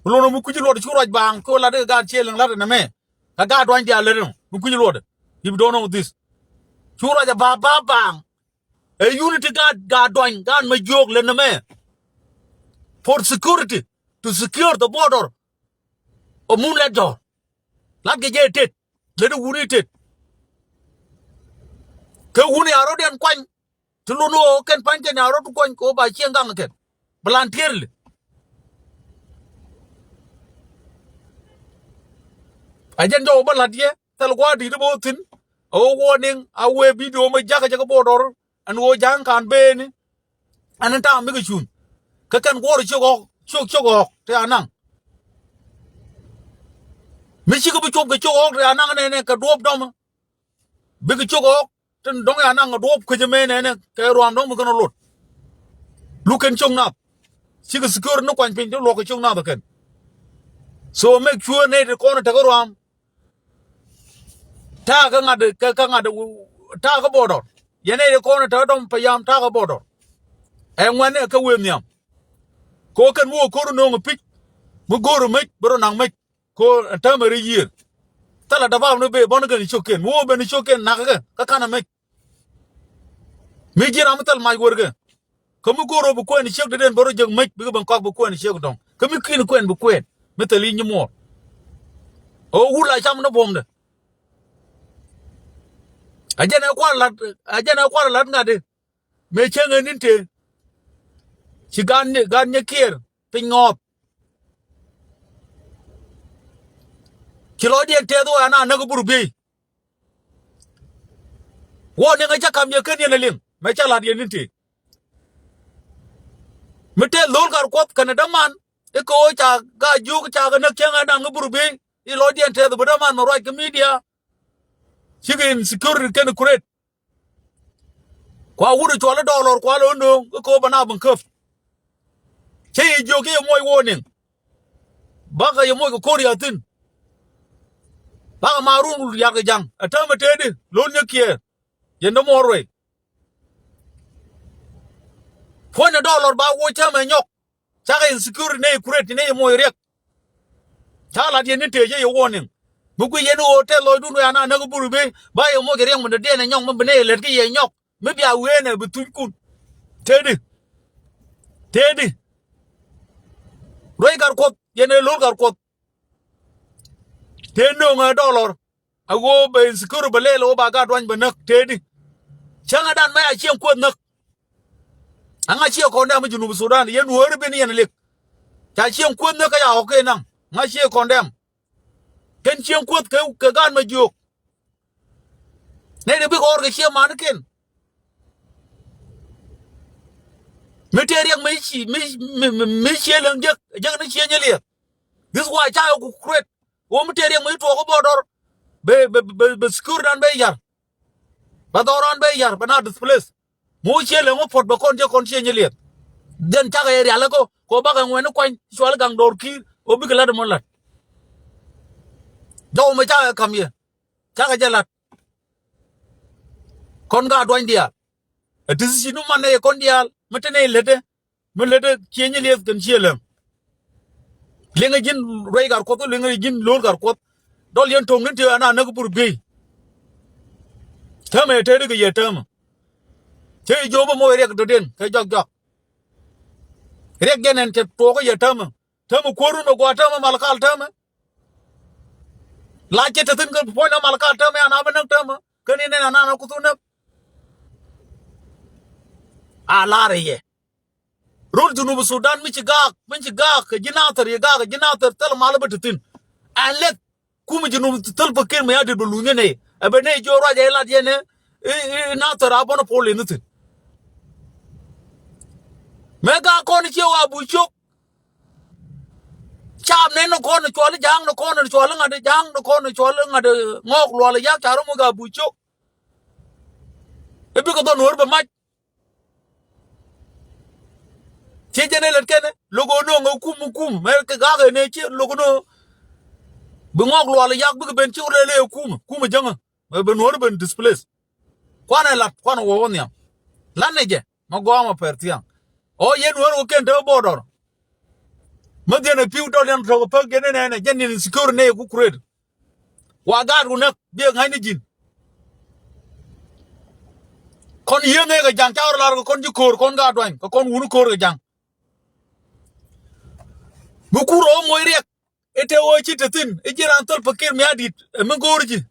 Ku lo̱n mi kui̱ci luɔt cu ruac baaŋ, kɛ ɣöö lat kɛ Gaat Ciɛ Läŋ lat ɛn ɛmɛ. Kɛ Gaat Duany diaal lät ɛn mi kui̱ci luɔt. If you don't know this. Cu ruac ɛ ba, ba baaŋ. Ɛ unity Gaat, Gaat Duany, Gaat Majiok lät ɛn ɛmɛ. For security. to secure the border. Ɔ mun lɛt jɔ̱ɔ̱r. Lat kɛ jɛ tet. Lät wuni tet. Kɛ wuni a rɔ̱diɛn kuany. Ti lun ɣöö kɛn pa̱ny kɛn a rɔ̱t kuany kɛ ɣöö ba cieŋ gaŋ kɛn. Voluntarily. A jɛn jɔw bä la̱t yɛ thil gua̱a̱r di̱t bä wä thi̱n. A ɣöö warning a wee video mɛ jakä jɛ kä border. Ɛn ɣöö ja̱a̱ŋ ka̱n beeni. Ɛn in ta̱a̱ mi kɛ cuny. Kä kɛn guɔ̱ɔ̱r ciök ɣɔ̱k ciök ciök ɣɔ̱k ti a naŋ. Mi cikɛ bi cop kɛ ciök ɣɔ̱k ti a naŋ nɛnɛ kɛ duɔ̱ɔ̱p dɔmä. Bikɛ ciök ɣɔ̱k tin dɔ̱ŋ ya naŋ a duɔ̱ɔ̱p kuecä mëë nɛnɛ kɛ ruaam dɔ̱ŋ bi kɛn ɔ lot. Luk kɛn ciök nath. Cikɛ security ni kuany piny ti luɔk kɛ ciök nath ɔ kɛn. So make sure nɛy ti kɔn ɛ tekɛ ruaam. Ta̱a̱ kä ŋa̱t kä kä ŋa̱t ta̱a̱ kä border. Yɛn nɛy ti kɔn ɛ tekɛ dɔ̱ŋ payam ta̱a̱ kä border. Ɛ ŋuɛ̈tni ɛ kä wëë nhiam. Kɛ ɣöö kɛn mi wä ko̱r nööŋ ɛ pi̱c. Mi go̱o̱r ɛ mec bi rɔ naŋ mec. Ko ɛn täämɛ ri yiëër. Thilɛ däpaap ni bee bɔn kɛn ciökiɛn mi wä ben ciökiɛn nakä kɛ kä ka̱n ɛmec. Mi ji̱n ram mi thil mac wärkɛ. Kä mi go̱o̱r rɔ bi kuɛn ciek deden bä rɔ jek mec bikɛ ben kɔak bi kuɛn ciek dɔ̱ŋ kä mi ki̱n kuɛn bi kuɛn mi thil i̱ nyi muɔɔr. Ɛ wä wul a cam ni buɔ̱mdɛ. A jɛn ɛ kual lat a jɛn ɛ kual lat ŋa̱t di. Mëë cäŋ ɛ ni̱n tëë ci gan ni gan nyɛ kiɛɛr piny ŋɔɔth. Ci lɔcdiɛn tɛth wä ɛn a näk bur biey. Wä niŋ ɛ cä ka̱m yɛ ken yɛn ɛ liŋ mɛ cä la̱t yɛn ni̱n tëë. Mi tɛth lo̱l kar kuɔth kɛnɛ däman i̱ kɛ ɣöö ca ga jiök ca kɛ näk cäŋ ɛ naŋ i̱ bur biey i̱ lɔcdiɛn tɛth bi däman mɛ ruac kɛ midia. Cikɛ insecurity kɛn create. Kua wut cuɔl i̱ dɔɔlɔr kua lo̱n nööŋ i̱ ko̱o̱p ana bin käp. Cä yɛ jiök i̱ yɛ moc warning. Bakɛ yɛ moc kɛ ko̱r ya̱thi̱n. Bakɛ ma run ya̱r kɛ ja̱ŋ ɛ täämɛ tëëdi lo̱n nyɛ kiɛɛr. Yɛn dämuɔɔr ruëy. Puɔ̱nydɛ dɔɔlɔr ba woc täämɛ nyɔk. Cakɛ insecurity nɛy kuret ti nɛy moc riɛk. Ca lat yɛn ni tëë cä yɛ warning. Mi guic yɛn ɣöö tɛth lɔcdun wëë ana näk bur bi ba yɛ moc riɛk mi dɔ̱diɛn ɛ nyɔk mi bi nɛy lät kä yɛ nyɔk mi bia wëën ɛ bi thuckun. Tëëdi. Tëëdi. Ruec gat kuɔth yɛn ɛ lo̱l gat kuɔth. Tëë nööŋ ɛ dɔɔlɔr. A ɣöö bɛ insecurity bɛ lɛl ɣöö ba gat duany bɛ näk tëëdi. Cäŋɛ dan mɛ a cieŋ kueth näk. Aŋa ciɛ kɔn dɛm mi Junub Sudan yɛn wääri ben yɛn lik. Ca cieŋ kueth näk kä ya ɣɔk kɛ naŋ ŋa ciɛ kɔn dɛm. Kɛn cieŋ kueth kɛ kɛ gan mɛ jiök. Nɛy ti bikɛ ɣɔr kɛ ciɛ manikiɛn. Mi tëë riɛk mi ci mi mi mi ciɛ leŋ jek jek ni ciɛ nyɛ liɛth. This why ca yɛ ku create. Wä mi tëë riɛk mi tuɔɔk i̱ border. Bɛ bɛ bɛ bɛ security dan bɛ yar. Bɛ dhɔran bɛ yar bɛ na displace. Mi wä ciɛ leŋ wä puɔt bɛ kɔn ciɛ kɔn ciɛ nyɛ liɛth. Then cakɛ yɛ rial ɛ ko kɛ wä bakɛ ŋuɛni kuany cual gaŋ dɔɔr ki̱i̱r wä bikɛ lat ɛmɔ lat. Jɔw mi cakɛ ka̱m yɛ. Cakɛ jɛ lat. Kɔn ka duany diaal. Ɛ decision mi man nɛ yɛ kɔn diaal mi te nɛ yɛ lätdɛ. Mi lätdɛ ciɛ nyɛ liɛth kɛn ciɛ läŋ. Liŋɛ ji̱n ruɛy gat kuɔth liŋɛ ji̱n lo̱l gat kuɔth. Dɔl yɛn to̱ŋ ni ti ana näk bur biey. Täämɛ yɛ tëëdi kɛ yɛ täämɛ. Cä yɛ jiök bä moc riɛk dɔ̱diɛn kɛ jɔak jɔak. Riɛk jɛn ɛn cɛ tuɔɔk kɛ yɛ täämɛ. Täämɛ kuäärun bɛ gua̱a̱ täämɛ mal kal täämɛ. La cɛ te thi̱n kä puɔ̱ny na mal kal täämɛ ana bä näk täämä kä ni nɛn ana na kuth wä näk. A lar yɛ. Rol Junub Sudan mi ci gaak mi ci gaak kɛ ji̱ Nathir yɛ gaak kɛ ji̱ Nathir thil mal bä te thi̱n. Ɛn lek kumɛ Junub thil pä ken mɛ ya dit bä luny nɛ ɛ bɛ nɛ jiɔ ruac ɛ lat yɛ nɛ. I̱ Nathir a bɔn a pol in thi̱n. Mɛ gaak kɔn ciɛ wa bu cok. Caam nɛn ni kɔn cuɔl ja̱a̱ŋ ni kɔn cuɔl ŋa̱t ja̱a̱ŋ ni kɔn cuɔl ŋa̱t ŋɔɔk luɔl yak ca rɔ muc a buc cok. I̱ bikɛ dhɔn wär bɛ mac. Ci jɛn ɛ lät kɛn lo̱k ɣän nööŋ ɛ kum kum mɛ kɛ ga̱a̱k ɛ nɛ ci lo̱k ɣän nööŋ. Bi ŋɔɔk luɔl yak bikɛ ben ci wä lɛ lɛ ɛ kum kum ɛ jäŋä. Mɛ ben wä ben displace. Kuanɛ lat kuanɛ wä wä nhiam. Lat nɛ jɛ mɛ gɔaa mɛ pɛr thiaŋ. Ɔ yɛn wä wä kɛn te border. Mɛ dhiɛn ɛ pi̱w dɔl yɛn tɔk ɛ päk yɛn nɛnɛ jɛn yɛn security nɛ ku create. Wa gaat ku näk biɛ ŋa̱cni ji̱n. Kɔn yieŋ ëë kɛ ja̱ŋ ca wä rɔ lar kɛ kɔn ji̱ ko̱o̱r kɔn gaat duany kɛ kɔn wuni ko̱o̱r kɛ ja̱ŋ. Mi kur ɣä moc riɛk i̱ te ɣöö ci te thi̱n i̱ ji̱ raan thöl pakir mi adit ɛ mi go̱o̱r ji̱.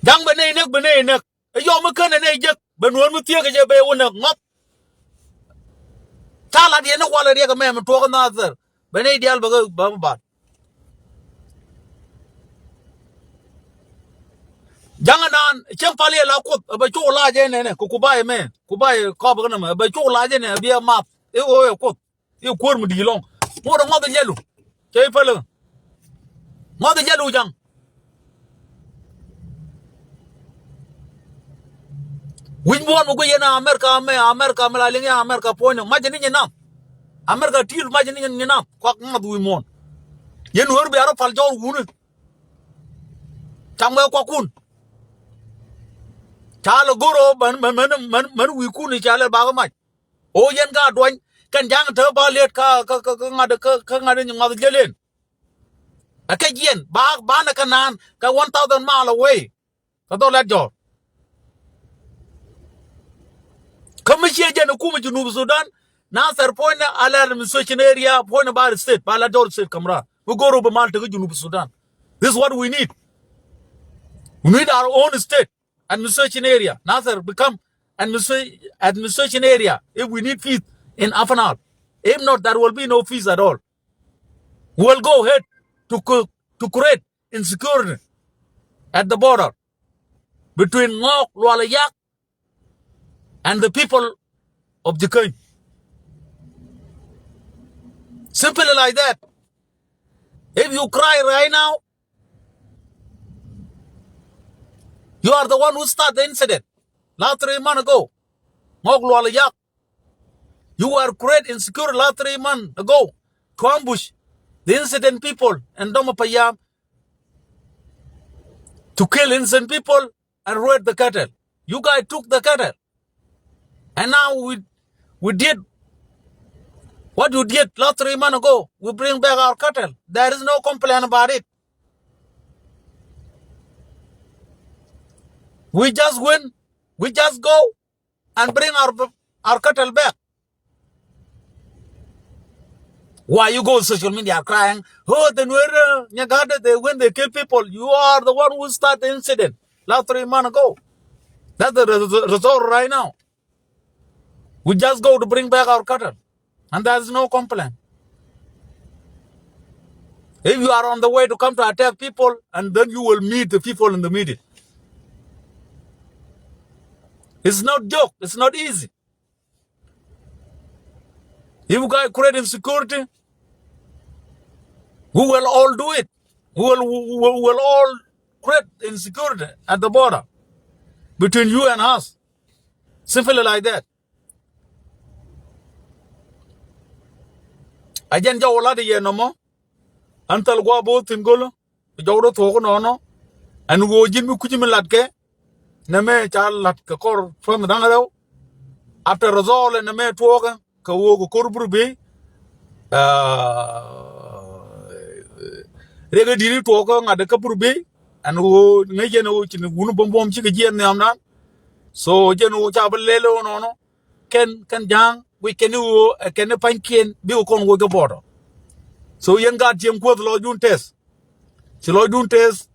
Ja̱ŋ bɛ nɛy näk, bɛ nɛy näk. Ɛ yɔm mi känɛ nɛy jek bɛ nuɔ̱ɔ̱r mi thiek kɛ jɛ bɛ wä näk ŋɔth. Ca lat yɛn i̱ walɛ riɛk ɛmɛ mi tuɔɔk ɛ Nathir bɛ nɛy diaal bɛ kɛ bä mi bat. Ja̱ŋ ɛnan cieŋ pal yɛ la Kuoth ɛ bɛ cuk lac ɛn ɛnɛ kɛ Kubai ɛmɛ, Kubai kɔp ɛ kɛ nɛmɛ ɛ bɛ cuk lac ɛnɛ ɛ bi ɛ math i̱ ɣöö ɛ Kuoth. I̱ kuäär mi di̱i̱t lɔ̱ŋ ŋot ɛ ŋɔth ɛ jɛlu. Cɛ i̱ pälä ŋɔth ɛ jɛlu ja̱ŋ. Wi̱c muɔ̱ɔ̱n mi guic yɛn America mɛ, America mɛ la liŋ yɛn America puɔ̱nyni mac ni nyin nam. America ti̱i̱l mac ni nyin nam kuak ŋath wi̱c muɔ̱ɔ̱n. Yɛn wä rɔ bia rɔ pal jɔɔr wuni. Cam wee kuakun. Ca lɛ go̱r ɣöö män, män, män, män, män wi̱i̱kun i̱ ca lɛ bakä mac. O yɛn ka duany kɛn ja̱ŋ te ba liet ka, ka, ka, ka ŋa̱t, ka, ka ŋa̱t in ŋɔth jelen. Ɛ kɛ jiɛn ba, ba nɛ kɛ naan kɛ one thousand mile away. Kɛ dhɔl lɛt jɔr. Kä mi ciɛ jɛn ɛ kumɛ Junub Sudan. Nathir puɔ̱nynɛ a lɛr administration area puɔ̱nynɛ ba state ba lɛt jɔr state kamra. Mi go̱r ɔ bi mal tekɛ Junub Sudan. This is what we need. We need our own state. Administration area. Nathir become administra-, administration area if we need peace in Upper Nile. If not, there will be no peace at all. We'll go ahead to co-, to create insecurity at the border between Ngok Lual Yak and the people of Jikany. Simply like that. If you cry right now, you are the one who start the incident last three months ago. Ngok Lual Yak, you were create insecurity last three months ago to ambush the innocent people in Doma Payam, to kill innocent people and raid the cattle. You guys took the cattle. And now we, we did what you did last three months ago. We bring back our cattle. There is no complaint about it. We just win. We just go and bring our, our cattle back. Why you go social media crying? Oh, the Nuer, uh, Nyagada, they, when they kill people, you are the one who start the incident last three months ago. That's the res-, result right now. We just go to bring back our cattle, and there is no complaint. If you are on the way to come to attack people, and then you will meet the people in the middle. It's not joke. It's not easy. If you guys create insecurity, we will all do it. We will, we will, we will all create insecurity at the border between you and us. Simply like that. A jɛn jɔw lat yɛ nɔmɔ. An thal guɔ bo̱o̱th thi̱n go̱lä. Jɔw rɔ thuɔ̱k nɔnɔ. Ɛn ɣöö ji̱n mi kuci mi latkɛ. Nɛmɛ ca lat kɛ kɔr tuɔ̱th da̱ŋ rɛw. After result nɛmɛ tuɔɔkɛ kɛ ɣöö kɛ ko̱r bur bi. Riɛk ɛ di̱t i̱ tuɔɔkɛ ŋa̱t kä bur bi. Ɛn ɣöö ŋäc yɛn ɣöö ci wun buɔ̱m buɔ̱m cikɛ jiɛn nhiamdan. So jɛn ɣöö ca bi lɛl ɣöö nɔnɔ. Kɛn, kɛn ja̱a̱ŋ wi̱c kɛn i̱ ɣöö ɛ kɛn i̱ pa̱nykiɛn bikɛ kɔn woc kä border. So yɛn gaat cieŋ kuäth lɔcdun tɛth. Ci lɔcdun tɛth.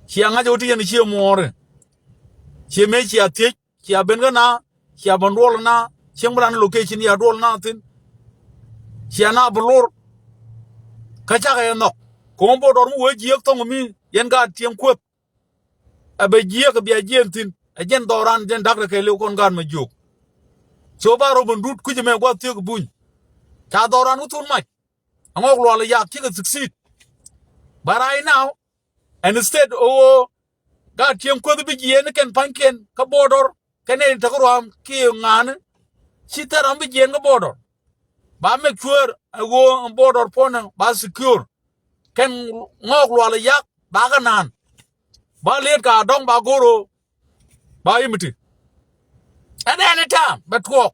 Cia ŋa̱c ɣöö ti yɛn ciɛ muɔɔri. Ciɛ mëë cia thiec, cia ben kä na, cia ben duɔl na, cieŋ bi ran location ya duɔl na thi̱n. Cia na bi lor. Kä cakɛ yɛ nhɔk. Ko̱o̱m border mi wee jiääk thɔŋ mi yɛn gaat cieŋ kuäth. Ɛ bɛ jiääk ɛ bia jiɛn thi̱n. Ɛ jɛn dhɔran jɛn da̱k rɛ kɛ liw kɔn gaat mɛ jiök. So ba rɔ ben dut kui̱c ɛmɛ gua̱th thiek buny. Ca dhɔran kä thun mac. Aŋɔk lual ɛ yak cikɛ succeed. But right now, and instead ɣöö gaat cieŋ kuäth bi jiɛɛn kɛn pa̱nykiɛn kä border kɛn in tekä ruaam kiɛ ŋa̱a̱ni. Ci thɛr ram bi jiɛɛn kä border. Ba make sure ɛ ɣöö border puɔ̱nɛ ba secure. Kɛn ŋɔɔk lual yak ba kɛ naan. Ba liet ka dɔ̱ŋ ba go̱r ɣöö ba imiti. At any time bɛ tuɔɔk.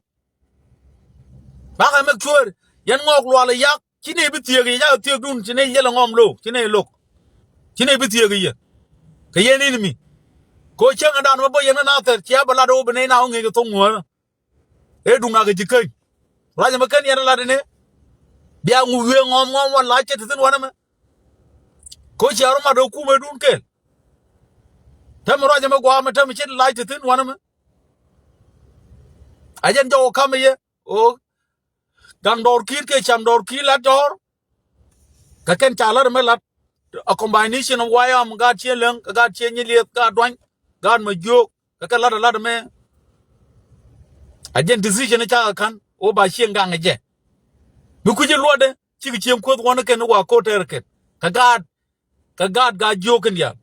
Ba kɛ make sure yɛn ŋɔɔk lual yak ci ni bi thiek, yakɛ thiekdun ci ni yɛl ɛ ŋɔm lo̱o̱k, ci ni lo̱k. Ci ni bi thiek yɛ kɛ yɛn in mi. Ko cieŋ ɛn dan mɛ bä yɛn kä na thɛr cia bɛ lat ɣöö bi ni na ɣöö ŋi̱i̱c ɛ thoŋ ŋuäärä. Ee duŋ akɛ ji̱ käny. Ruac ɛmɛ ken yɛn lat ɛnɛ. Bia ŋu wiee ŋɔm ŋɔm wan la cɛ ti thin wanɛ mɛ. Ko cia rɔ mat ɛ kumɛ dun kel. Tɛmɛ ruac ɛmɛ guam ɛ tɛmɛ cɛ ti la cɛ ti thin wanɛ mɛ. A jɛn jɔk ɛ kam ɛ yɛ. O gaŋ dɔɔr kiir kɛ cam dɔɔr kiir lat dɔɔr. Kɛ kɛn ca lat ɛmɛ lat a combination of wayam gaat ciɛ läŋ kɛ gaat ciɛ nyi lieth gaat duany gaat ma jiök kɛ kɛ lat a lat ɛmɛ. A jɛn decision ca kɛ ka̱n wä ba cieŋ gaŋ ɛ jɛ. Mi kui̱ci luɔtdɛ cikɛ cieŋ kuoth wɔn kɛn wa ko̱t tɛɛr kɛn kɛ gaat kɛ gaat gaat jiök kɛn diaal.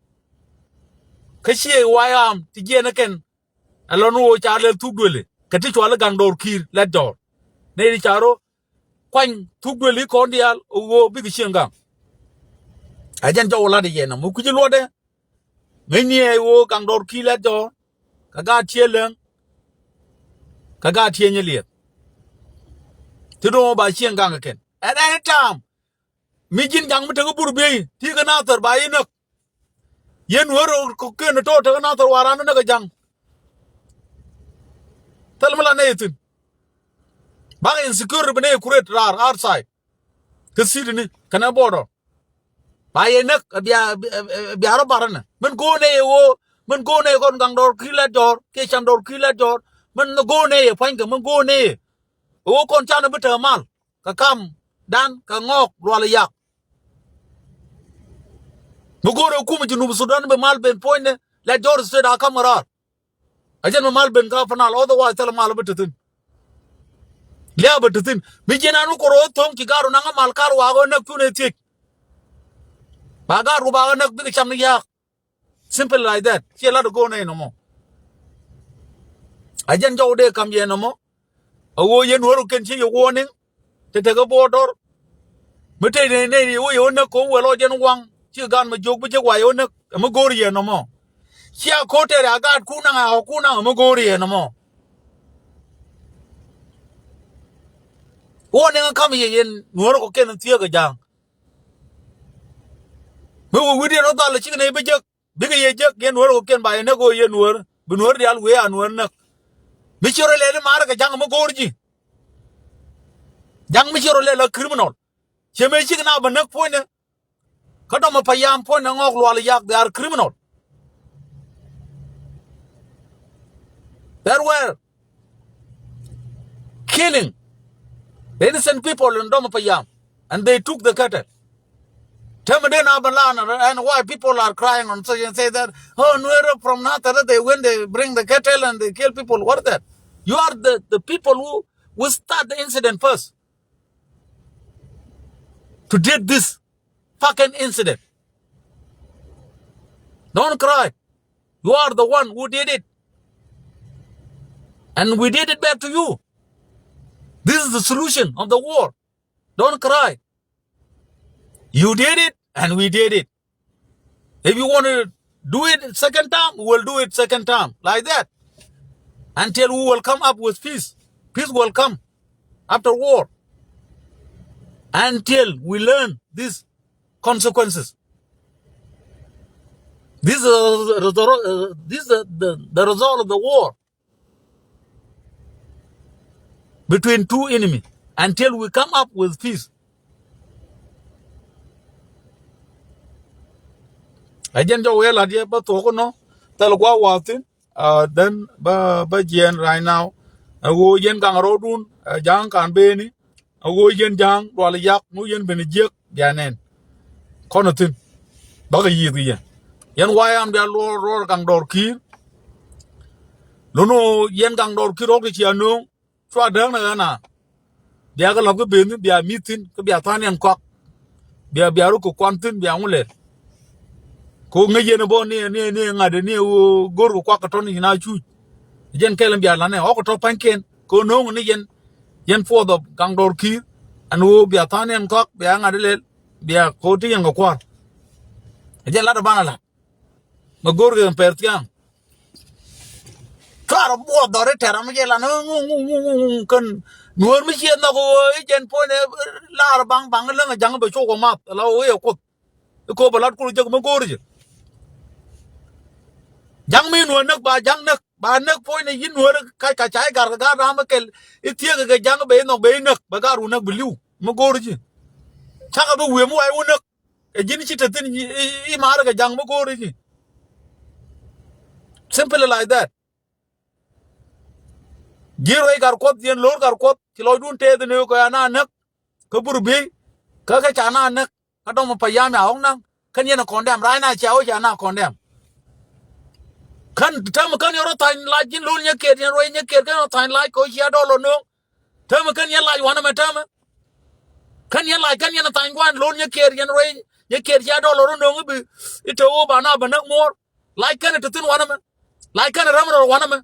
Kä ciɛ wayam ti jiɛn kɛn. Ɛlɔn ɣöö ca lɛl thuk duëli kɛ ti cual i̱ gaŋ dɔɔr kiir lɛt dɔɔr. Nɛy ti ca rɔ kuany thuk duëli kɔn diaal ɣöö bikɛ cieŋ gaŋ. Ɛ jɛn jɔw lat i̱ yɛn nɔmɔ kui̱ci luɔtdɛ. Ŋäcni ɛ ɣöö gaŋ dɔɔr kiir lɛt dɔɔr kɛ gaat ciɛ läŋ kɛ gaat ciɛ nyi liɛth. Ti do̱ŋ ba cieŋ gaŋ kɛ kɛn at any time. Mi ji̱n ja̱ŋ mi tekä bur biey ti kɛ nathɛr ba yi näk. Yen wä rok kɛ kɛn tɔ tekä nathɛr waran näk kɛ ja̱ŋ. Thil mi la nɛy thi̱n. Bak insecurity bi nɛy kuret raar outside. Kä city ni kɛnɛ border. Ba yɛ näk bia bia rɔ bar nɛ min go̱o̱r nɛy ɣöö min go̱o̱r nɛy kɔn gaŋ dɔɔr ki̱ lɛt jɔɔr kiɛ cam dɔɔr ki̱ lɛt jɔɔr min go̱o̱r nɛy pua̱nykɛ min go̱o̱r nɛy. Ɣöö kɔn canɛ bi te mal. Kɛ kam dan kɛ ŋɔɔk lual yak. Mi go̱o̱rɛ kumɛ Junub Sudan bi mal ben puɔ̱nynɛ lɛ jɔr state a kam kɛ raar. A jɛn mi mal ben ka panal otherwise thilɛ mal bi te thi̱n. Lia̱a̱ bi te thi̱n mi jiɛn an wä kɛ ro̱o̱ tho̱ŋ ci gar wä naŋ a mal kal waak wä näk cunɛ thiec. Ba gar wä ba wä näk bikɛ cam ni yaak. Simple like that. Ciɛ lat a go̱o̱r nɛy nɔmɔ. A jɛn jɔw dee kam yɛ nɔmɔ. A ɣöö yɛn wä rɔ kɛn ci yɛ warning. Te tekɛ border. Mi te nɛy nɛy yɛ wä yɛ wä näk ko̱ wä lɔ jɛn waŋ ci gan ma jiök bi jek wa yɛ wä näk. Ɛ mi go̱o̱r yɛ nɔmɔ. Ciɛ ko̱ tɛɛr a gaat kun naŋ a kun naŋ ɛ mi go̱o̱r yɛ nɔmɔ. Warning kam yɛ yɛn nuɔ̱ɔ̱r kɔ kɛn thiek a ja̱a̱ŋ. Mi wä wi̱diɛn rɔ dhal cikɛ nɛy bi jek. Bikɛ yɛ jek yɛn nuɔ̱ɔ̱r kɔ̱kiɛn ba yɛ näk ɣöö yɛn nuɔ̱ɔ̱r bi nuɔ̱ɔ̱r diaal wee a nuɔ̱ɔ̱r näk. Mi ci rɔ lɛl i̱ maarä kɛ ja̱ŋ mi go̱o̱r ji̱. Ja̱ŋ mi ci rɔ lɛl a criminal. Ciɛ mëë cikɛ na bä näk puɔ̱nydɛ. Kä dɔmɔ payam puɔ̱nydɛ ŋɔɔk lual yak, they are criminal. That were killing the innocent people in Doma Payam, and they took the cattle. Tell me then, Abalan, and why people are crying on social and say that, "Oh, Nuer from Nathara, they, when they bring the cattle and they kill people, what is that?" You are the, the people who, who start the incident first to did this fucking incident. Don't cry. You are the one who did it. And we did it back to you. This is the solution of the war. Don't cry. You did it, and we did it. If you want to do it second time, we will do it second time, like that. Until we will come up with peace. Peace will come after war. Until we learn this consequences. This is the, the, the, this is the, the, the result of the war between two enemy until we come up with peace. A jɛn jɔw yɛ lat yɛ bä thuɔk nɔ thɛl gua̱a̱ wa̱a̱ thi̱n. Uh, then bä, bä jiɛn right now. A ɣöö yɛn gaŋ rɔɔdun, uh, ja̱a̱ŋ ka̱n beni. A ɣöö yɛn ja̱a̱ŋ dual yak ŋu yɛn ben jiäk bia nɛn. Kɔn a thi̱n. Bakɛ yiëth kɛ yɛn. Yɛn wayam bia luɔr ruɔr gaŋ dɔɔr ki̱i̱r. Lun ɣöö yɛn gaŋ dɔɔr ki̱i̱r rɔɔk ti cia nööŋ. Cua dääk ni ɣän a. Bia kɛ la̱p kä ben thi̱n bia mi̱th thi̱n kä bia tha̱a̱n yɛn kɔak. Bia, bia ruk kɛ kuan thi̱n bia ŋu lɛl. Ko ŋäc yɛn bä ni, ni, ni ŋa̱t ni ɣöö go̱r kɛ kuak kɛ tɔn in a cuc. Jɛn kɛl in bia la̱t ni ɣɔk kɛ tɔ pa̱nykiɛn ko no̱o̱ŋ ni yɛn. Yɛn puɔth ɔ gaŋ dɔɔr ki̱i̱r ɛn ɣöö bia tha̱a̱n yɛn kɔak bia ŋa̱t ilɛl bia ko ti yɛn kɛ kua̱r. Jɛn lat ɔ banɛ la̱t. Mɛ go̱r kɛ pɛr thia̱a̱ŋ. Cuarɛ buɔth dhɔri tɛr ram jɛ lan ŋu ŋu ŋu ŋu ŋu kän nuɔ̱ɔ̱r mi ciɛ nhɔk ɣöö i̱ jɛn puɔ̱nydɛ lar baŋ baŋ läŋ ja̱ŋ bɛ cok ɛ math la ɣöö i̱ ɛ kuoth. I̱ ko̱o̱p ɛ lat kul jek mi go̱o̱r jɛ. Ja̱ŋ mi nuɔ̱ɔ̱r näk ba ja̱ŋ näk. ba näk puɔ̱ny ni yi̱n Nuäärä ka, ka ca i̱ gat kɛ gaat ram mi kɛl i̱ thiek kɛ ja̱ŋ bɛ i̱ nhɔk bɛ i̱ näk bɛ gaat wä näk bi li̱w mi go̱o̱r ji̱. Cakɛ bi wi̱i̱ mi wa i̱ wä näk. Ɛ ji̱n ci te thi̱n i̱, i̱, i̱ ma̱a̱r kɛ ja̱ŋ mi go̱o̱r ji̱. Simple like that. Ji̱ ruɛy Gatkuɔth, ji̱n lo̱r Gatkuɔth, ci lɔcdun tɛth ni kɛ ya na näk, kä bur bi, kä kɛ ca na näk, kä dɔm payam ya ɣɔ̱k naŋ, kän yɛn a condemn, right now cia ɣɔ̱ cia na condemn. Kän täämɛ kän yɛn rɔ tha̱a̱ny lac ji̱n lo̱r Nyɛkiɛt, yɛn ruɛy Nyɛkiɛt kän yɛn rɔ tha̱a̱ny lac kɛ ɣöö cia dɔlɔ nööŋ. Täämɛ kän yɛn lac wanɛ mɛ täämɛ. Kän yɛn lac kän yɛn a tha̱a̱ny gua̱n lo̱r Nyɛkiɛt, yɛn ruɛy Nyɛkiɛt cia dɔlɔ rɔ nööŋ i̱ bi, i̱ te ɣöö ba na bɛ näk muɔ̱ɔ̱r. Lac kɛn ɛ te thi̱n wanɛ mɛ. Lac kɛn ɛ räm rɔ wanɛ mɛ.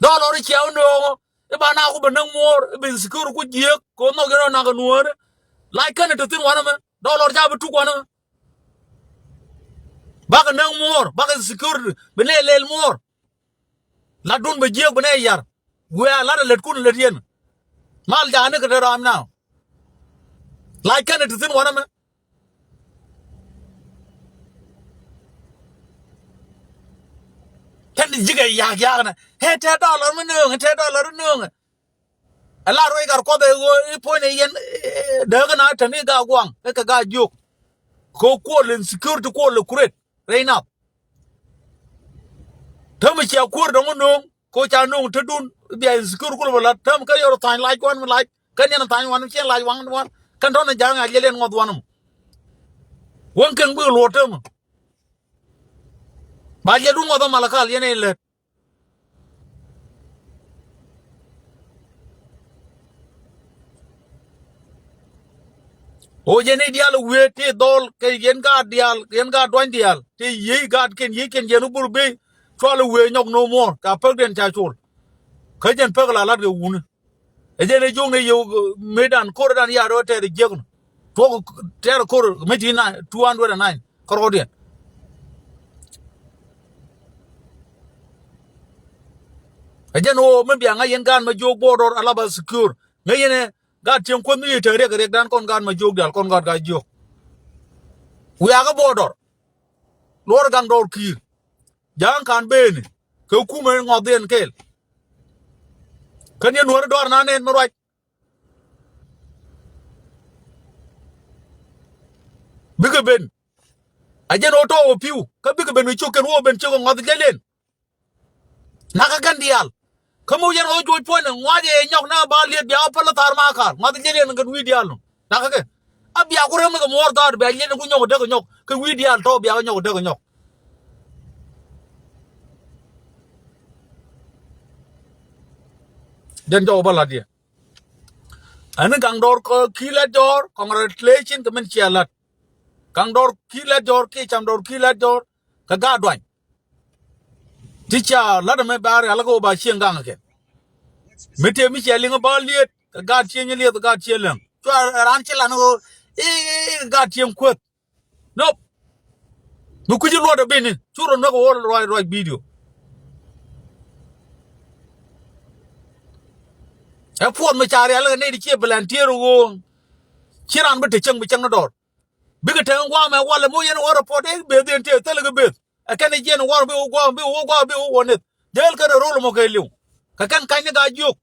Dɔlɔr i̱ cia wä nööŋä i̱ ba na ku bɛ näk muɔ̱ɔ̱r i̱ bi security ku jiääk kɛ ɣöö nhɔk yɛn rɔ nak ɛ Nuäärä. Lac kɛn ɛ te thi̱n wanɛ mɛ. Dɔlɔr ca bi tuk wanɛ mɛ. Bakɛ näk muɔ̱ɔ̱r, bakɛ security bi nɛ lɛl muɔ̱ɔ̱r. Latdun bɛ jiääk bi nɛ yar. Wëë a lat ɛ lätkun ɛ lät yɛn. Mal ja̱a̱ni kɛ te ram now. Lac kɛn ɛ te thi̱n wanɛ mɛ. Kɛn ji̱ kɛ yak yak nɛ. Hee tɛ dɔlɔr mi nööŋɛ, tɛ dɔlɔr mi nööŋɛ. Ɛ la ruɛy Gatkuɔth ɛ ɣöö i̱ puɔ̱ny ɛ yɛn, eh, dääkä na te ni gaat gua̱a̱ŋ kɛ kɛ gaat jiök. Kɛ kuɔl in security kuɔl ɛ kuret rɛy nath. Täämɛ cia kuäär dɔ̱ŋ nööŋ kɛ ɣöö ca nööŋ tetdun i̱ bia in security kulɛ bä la̱t. Täämɛ kän yɛn rɔ tha̱a̱ny lac kuan mi lac, kän yɛn a tha̱a̱ny wan mi cien lac wan wan. Kän tɔ̱nɛ ja̱a̱ŋ a liɛl yɛn ŋɔth wan mɔ. Wäŋ kɛn bikɛ luɔt täämɛ. Ba liɛl dun ŋɔth a Malakal yɛn ɛ lät. Ɣöö jɛn i̱ diaal wiee ti dhɔl kɛ yɛn gaat diaal, yɛn gaat duany diaal ti yiey gaatkiɛn, yieykiɛn jɛn wä bur bi cual i̱ wiee nyɔk no more. Ca päkdiɛn ca col. Kä jɛn päk la la̱t kɛ wuni. Ɛ jɛn ɛ juɔ̱ŋ ni yio̱w, eh, mëëdan ko̱rdan yaat ɣöö tɛɛr jiäk nɔ. Tuɔk tɛɛr ko̱r mi ti nine, two hundred and nine kärɔɔdiɛn. Ɛ jɛn ɣöö mi bia ŋa̱c yɛn gaat ma jiök border ala ba secure. Ŋäc yɛn ɛ gaat cieŋ kuäth mi yiëë te riɛk riɛkdan kɔn gaat ma jiök diaal kɔn gaat gaat jiök. Wiakä border. Luɔr gaŋ dɔɔr ki̱i̱r. Ja̱a̱ŋ ka̱n beeni kɛ kumɛ ŋɔth yɛn kɛɛl. Kän yɛn Nuäärä dɔaar na nɛn mi ruac. Bikɛ ben. A jɛn ɣöö tɔɔk ɛ pi̱w kä bikɛ ben kɛ ciökɛn wä ben ciök ɛ ŋɔth jɛl yɛn. Nakä kɛn diaal. Kä mi wä yɛn ɣöö juɔc puɔ̱nydɛ ŋuac ɛ nyɔk na ba liet bia wä päl ɛ thaar ma ka̱a̱r ŋuath jɛl yɛn kɛn wi̱i̱ diaal nɔ. Nakä kɛ. A bia ku rem ni kɛ muɔɔr thaar bia liet ni ku nyɔk däk ɛ nyɔk kɛ wi̱i̱ diaal tɔ̱ bia kɛ nyɔk däk ɛ nyɔk. Jɛn jɔk bä la̱t yɛ. Ɛn ni gaŋ dɔɔr kɔ ki̱i̱ la̱t jɔɔr, congratulation kɛ min cia la̱t. Gaŋ dɔɔr ki̱i̱ la̱t jɔɔr kiɛ cam dɔɔr ki̱i̱ la̱t jɔɔr kɛ gaat duany. Ti ca la̱t ɛmɛ ba rial kä wä ba cieŋ gaŋ kɛ. Mi tëë mi cia liŋ ba liet kɛ gaat cieŋ lieth kɛ gaat cieŋ läŋ. Cua raan ci lan ɣöö i̱, i̱, i̱ kɛ gaat cieŋ kuäth. Nop. Mi kui̱ci luɔt ɛ bini cu rɔ nuäk ɛ wä ruac, ruac video. Ɛ puɔth mi ca rial kɛ nɛy ti cie volunteer ɣöö ci raan bi te cieŋ bi cieŋ ni dɔɔr. Bikɛ tɛŋ gua̱a̱mɛ walɛ mi wä yɛn wä report i̱ beth yɛn tëë thilɛ kɛ beth. Ɛ kɛn i̱ jiɛn gua̱a̱r bi wä gua̱a̱r bi wä gua̱a̱r bi wä wä nith. Jeel kɛn rɛ ro̱l mɔ kɛ li̱w. Kɛ kɛn ka̱ny ni gaa jiök.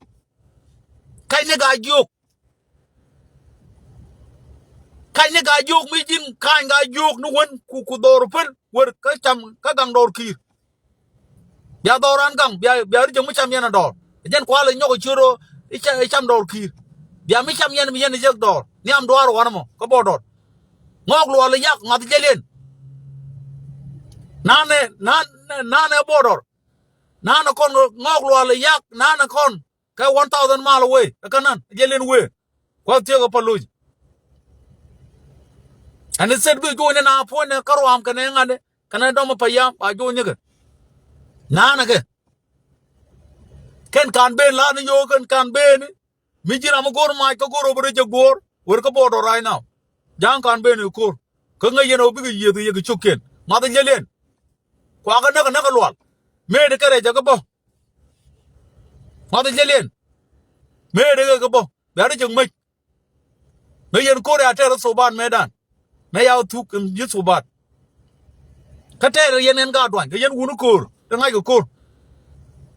Ka̱ny ni gaa jiök. Ka̱ny ni gaa jiök mi ji̱n ka̱ny gaa jiök ni wän ku, ku dhɔr päl wär kä cam kä gaŋ dɔɔr ki̱i̱r. Bia dhɔr an gaŋ bia, bia ri jek mi cam yɛn a dɔɔr. Jɛn kual inyɔk iciöt ro ica, icam dɔɔr ki̱i̱r. Bia mi cam yɛn mi yɛn ijek dɔɔr nhiam duaar wanɛ mɔ kä bɔ dɔɔr. Ŋɔɔk luɔl iyak ŋɔth jɛl yɛn. Nanɛ, nanɛ, nanɛ bɔ dɔɔr. Nanɛ kɔn ŋɔɔk luɔl iyak nanɛ kɔn. Kɛ one thousand mile away ɛ kä nan jɛl yɛn wee. Kuath thiek ɛ pa loc. Ɛn i̱ thɛt bi juɔ̱ɔ̱ny ni na puɔ̱ny ni kä ruaam kɛnɛ ŋa̱t ni kɛnɛ dɔm ɛ payam ba juɔ̱ɔ̱ny ni kɛ. Naanɛ kɛ. Kɛn kan ben la ni yo̱o̱ kɛn kan ben ni. Mi ji̱ ram mi go̱o̱r mac kä go̱o̱r ɔ bi rɛc jɛ guɔ̱ɔ̱r wer kä border right now. Ja̱a̱ŋ kan ben ni ko̱o̱r kä ŋäc yɛn ɔ bikɛ yieth yɛ kɛ cio̱k kiɛn math jɛl yɛn. Kuakä näk näk lual. Mëë di kɛ rɛc jɛ kä bä. Ŋɔth jɛl yɛn. Mëë dee kɛ bä bia ri cieŋ mäc. Mëë yɛn ko̱r ya tɛr thuban mëëdan. Mëë ya thuk in ji̱ thuban. Kä tɛɛr yɛn ɛn Gatduany, kɛ yɛn wuni ko̱o̱r, kɛ ŋa̱ckɛ ko̱o̱r.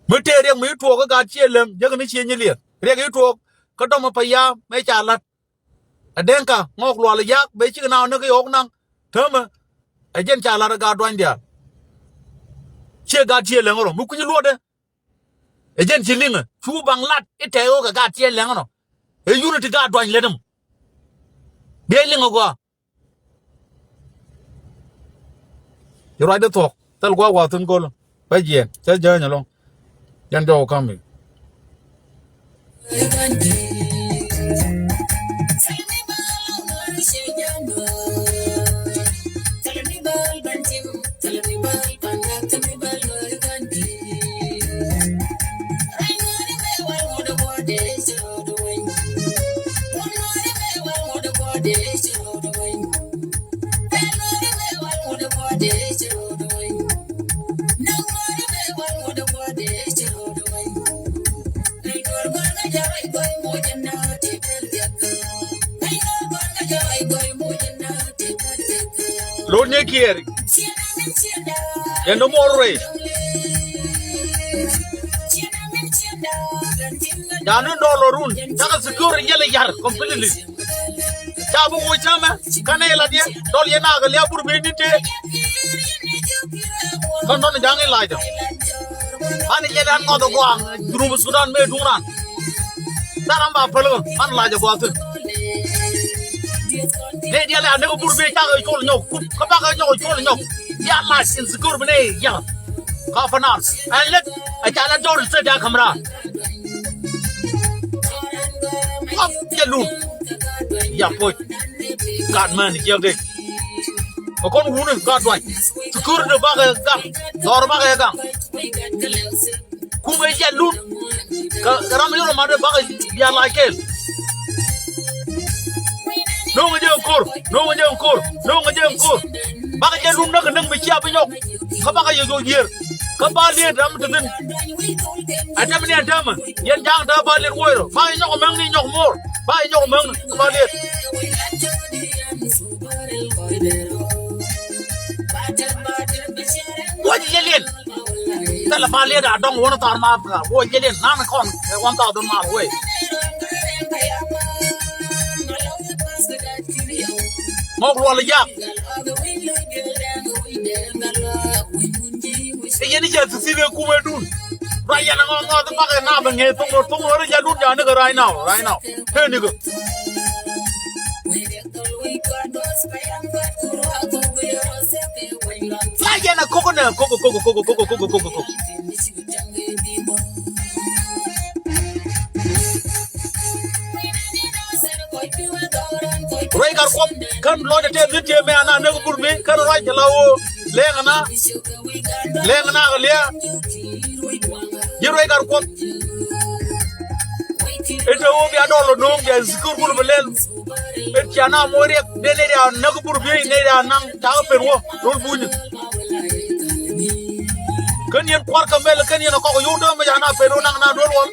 Mi tëë riɛk mi tuɔɔk kä Gatciëlɛŋ, jek ni ciëny liɛth. Riɛk i̱ tuɔɔk kä dɔmɔ payam mëë ca la̱t. Ɛ Dɛŋka Ŋɔɔk Lual Yak, bɛ cikɛ na wä ni kɛ yɔɔk naŋ. Täämɛ, ɛ jɛn ca la̱t ɛ Gatduany diaal. Ciɛ Gatciëlɛŋ rɔ, mi kui̱ny luɔtdɛ. Ɛ jɛn ci liŋɛ, cu baŋ lat i̱ tɛɛk ɣöö kɛ Gatciëlɛŋ nɔ. Ɛ unity Gatduany lät ɛmɔ. Biɛ liŋɛ gɔaa. Ci ruacdä thuɔ̱k, thil gua̱a̱k wa̱a̱ thi̱n go̱l. Bä jiɛɛn, cä jääny ɛlɔ̱ŋ. Jɛn jɔw ka̱m mi. Lord Nikieri. Yɛn dɔ̱ muɔr rɛy. Ja̱a̱n ni dɔɔl lɔ run. Cakɛ secure yɛl yar completely. Ca bi woc cämɛ kä nɛy la diɛ dɔl yɛn a kɛ liab bur bi ni tëë. Kä nɔn ja̱a̱ŋ in lacdä. An yɛn an ŋɔth gua̱a̱ŋ Junub Sudan mëë duŋ ran. Daram ba päl kä an lacdä gua̱a̱ thi̱n. Nɛy diaal an ni kä bur bi cakɛ col nyɔk kup kä bakɛ nyɔk col nyɔk. Bia lac in secure bi nɛy yakä. Kä panar ɛn lät a ca la dɔl state a kamra. Kɔp jɛ lun. Ya poc. Gat män jiɛk dee. Kɛ kɔn wuni Gatduany. Security bakɛ gaŋ. Dhɔr bakɛ gaŋ. Kumɛ jɛ lun. Kɛ ram yɔrɔ ma dee bakɛ bia lac kɛɛl. No̱o̱ŋ jɛ kor. No̱o̱ŋ jɛ kor. No̱o̱ŋ jɛ kor. Bakɛ jɛ lun näk näk mi cia bi nyɔk. Kä bakɛ yɛ jɔk yiër. Kä ba liet ram ti thin. A tɛm ni a tɛmɛ. Yɛn ja̱a̱ŋ tɛ ba liet woc rɔ. Ba yɛ nyɔk mäŋni nyɔk muɔr. Ba yɛ nyɔk mäŋni ba liet. Wuɔc yɛ liet. Thilɛ ba liet a dɔŋ one thousand mile per hour. Wuɔc yɛ liet nan kɔn. One thousand mile away. Ŋɔk luɔl jak. Ɛ yɛn i̱ cɛ thi̱thi̱k ɛ kumɛ dun. Ruac yɛn ɛ ŋɔth ŋɔth i̱ bakɛ ŋa̱a̱p ɛ ŋee thoŋ rot thoŋ rot i̱ jɛ dun ja̱a̱n nikɛ right now, right now. Tëë nikɛ. Ruac yɛn ɛ ko̱k nɛ ko̱k ko̱k ko̱k ko̱k ko̱k ko̱k ko̱k. Ruac Gatkuɔth kän lɔcdɛ tɛth ni tëë mɛ ana näk bur mi kän ruac la ɣöö lɛŋ ana lɛŋ ana kɛ lia̱a̱. Ji̱ ruac Gatkuɔth. Ite ɣöö bia dɔl lɔ no̱o̱ŋ bia secure bul bi lɛl. It cia na moc riɛk dee nɛy ria näk bur mi nɛy ria naŋ cakɛ pen wä rol bunyä. Kän yɛn kua̱r kä mɛl kän yɛn a kɔk yio̱w däm mi ca na pen wä naŋ na duel wä.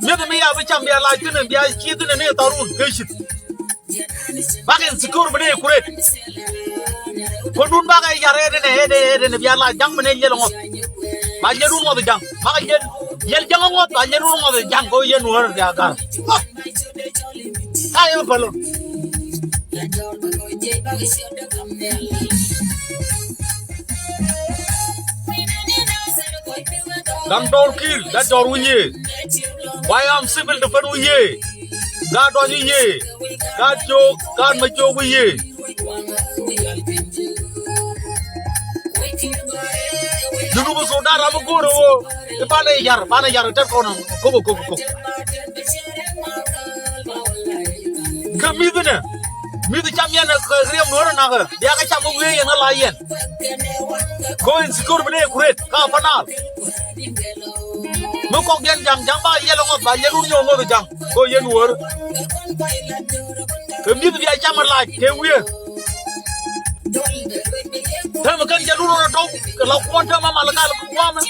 Mi̱eth mi ya bi cam bia lac thi̱n bia ci thi̱n ni tharun kecit. Bakɛ secure bi ni kuret. Kundun bakɛ yar ɛ dini ɛ dini ɛ dini bia lac jaŋ mi ni yɛl ŋɔth. Ba yɛl dun ŋɔth jaŋ bakɛ yɛl yɛl jaŋ ŋɔth ba yɛl dun ŋɔth jaŋ ko yɛn wär bia gar. Ka yɛ palo. Gat dɔɔr ki̱i̱r, gat dɔɔr wi̱i̱ yee. Why am civil defense wi̱i̱ yee. Gat dɔɔr wi̱i̱ yee. Gat jook, gat ma jook wi̱i̱ yee. Junub Sudan ram mi go̱o̱r ɣöö i̱ banɛ yar, banɛ yar tɛt kɔn kok kok kok. Kä mi̱th inɛ mi̱th cam yɛn kɛ riɛm nuɔ̱ɔ̱rä nakä bia kɛ cam mi wiee yɛn kä la yɛn. Kɔ insecure bi ni kuret ka panar. Mi kɔk yɛn ja̱ŋ ja̱ŋ ba yɛl ŋɔth ba yɛl wun nyɔk ŋɔth ja̱ŋ kɔ yɛn wör. Kɛ mi̱th bia cam lac kɛ wiee. Täämɛ kɛn jɛ lurɔ rɔ tɔw kɛ la kuɔn täämɛ mal gal kɛ kuɔmɛ.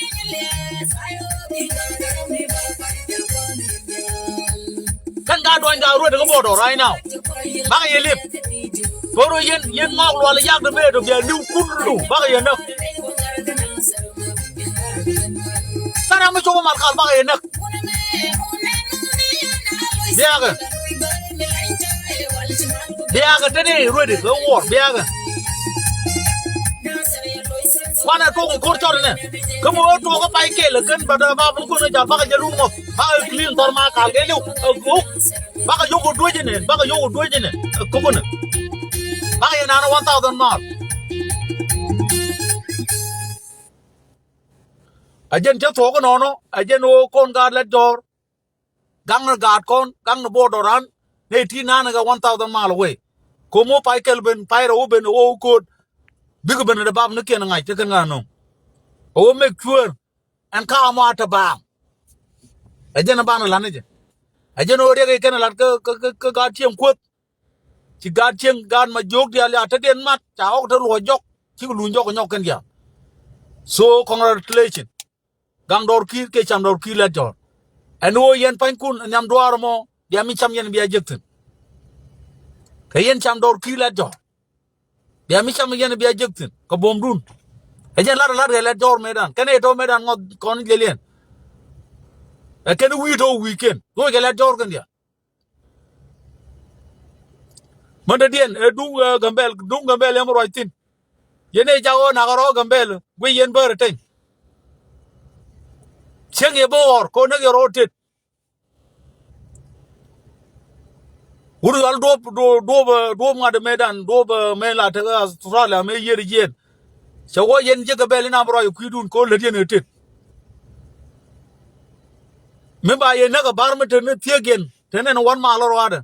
Kɛn ka duɔny ka ruet kä bɔdɔ right now. Bakɛ yɛ lip. Poro yɛn, yɛn ŋɔɔk lual yak de mëë to bia liw kun lu bakɛ yɛn näk. Than ram mi cop mal kal bakɛ yɛn näk. Biakɛ. Biakɛ te ni ruedi kɛ wuɔr biakɛ. Kuanɛ tuɔk in ko̱r cɔt inɛ. Kä mi wee tuɔk kä pay kɛl ɛ kän bä dee ba bi kun ɛ jal bakɛ jɛ lun ŋɔth. Bakɛ clean thɔr ma kal kɛ liw ɛ guk. Bakɛ yok kɛ duec inɛ, bakɛ yok kɛ duec inɛ. Ɛ kok inɛ. Bakɛ yɛ nan one thousand mal. Ɛ jɛn cä thuɔk inɔnɔ, ɛ jɛn ɣöö kɔn gaat lɛt jɔ̱ɔ̱r. Gaŋ ni gaat kɔn, gaŋ ni border ran, ni ti nan kɛ one thousand mile away. Ko̱m wä pay kɛl ben, pay rɛ wä ben, wä wä ko̱o̱t. Bikɛ ben dee bap ni kiɛn ŋa̱c ti kɛn ŋa̱ nöŋ. Ɛ wä make sure ɛn ka mɔ a te baaŋ. Ɛ jɛn ɛ banɛ lat ni jɛ. Ɛ jɛn ɛ wä riɛk i̱ kɛn ɛ lat kä, kä, kä, kä gaat cieŋ kuäth. Ci gaat cieŋ, gaat ma jiök diaal ya te diɛn mat, ca ɣɔk te luɔc jɔk, cikɛ luny jɔk nyɔk kɛn diaal. So, congratulations. Gaŋ dɔɔr ki̱i̱r kiɛ cam dɔɔr ki̱i̱r lɛt jɔ̱ɔ̱r. Ɛn ɣöö yɛn pa̱nykun ɛ nhiam duaar ɛmɔ, bia mi cam yɛn bia jek thi̱n. Kɛ yɛn cam dɔɔr ki̱i̱r lɛt jɔ̱ɔ̱r. Bia mi cam yɛn bia jek thi̱n kɛ buɔ̱mdun. Ɛ jɛn lat ɛ lat rɛy lɛt jɔ̱ɔ̱r metdan. Kɛn ɛ tɔ̱ metdan ŋɔth kɔn liɛliɛn. Ɛ kɛn wi̱i̱ tɔ̱ wi̱i̱kiɛn. Duɔ̱ɔ̱c kɛ lɛt jɔ̱ɔ̱r kɛn diaal. Män dädiɛn ɛ duŋ, ɛ, Gambɛl, duŋ Gambɛl yɛn mi ruac thi̱n. Yɛn ɛ jak ɣöö nak rɔ Gambɛl guic yɛn bäär ɛ teny. Cieŋ yɛ bi ɣɔr kɛ ɣöö näk yɛ rɔ tet. Wut ɣal duɔ̱p, duɔ̱p, duɔ̱p, ɛ, duɔ̱p ŋa̱t ɛ mëëdan, duɔ̱p, ɛ, mëë la tek Australia mëë yiëër jiɛɛn. Cɛ wä yɛn ji̱ Gambɛl inam ruac ɛ kui̱dun kɛ ɣöö lät yɛn ɛ tet. Mi ba yɛn näk ɛ ba̱r mi te ni thiek yɛn te nɛn wan mal ruaadɛ.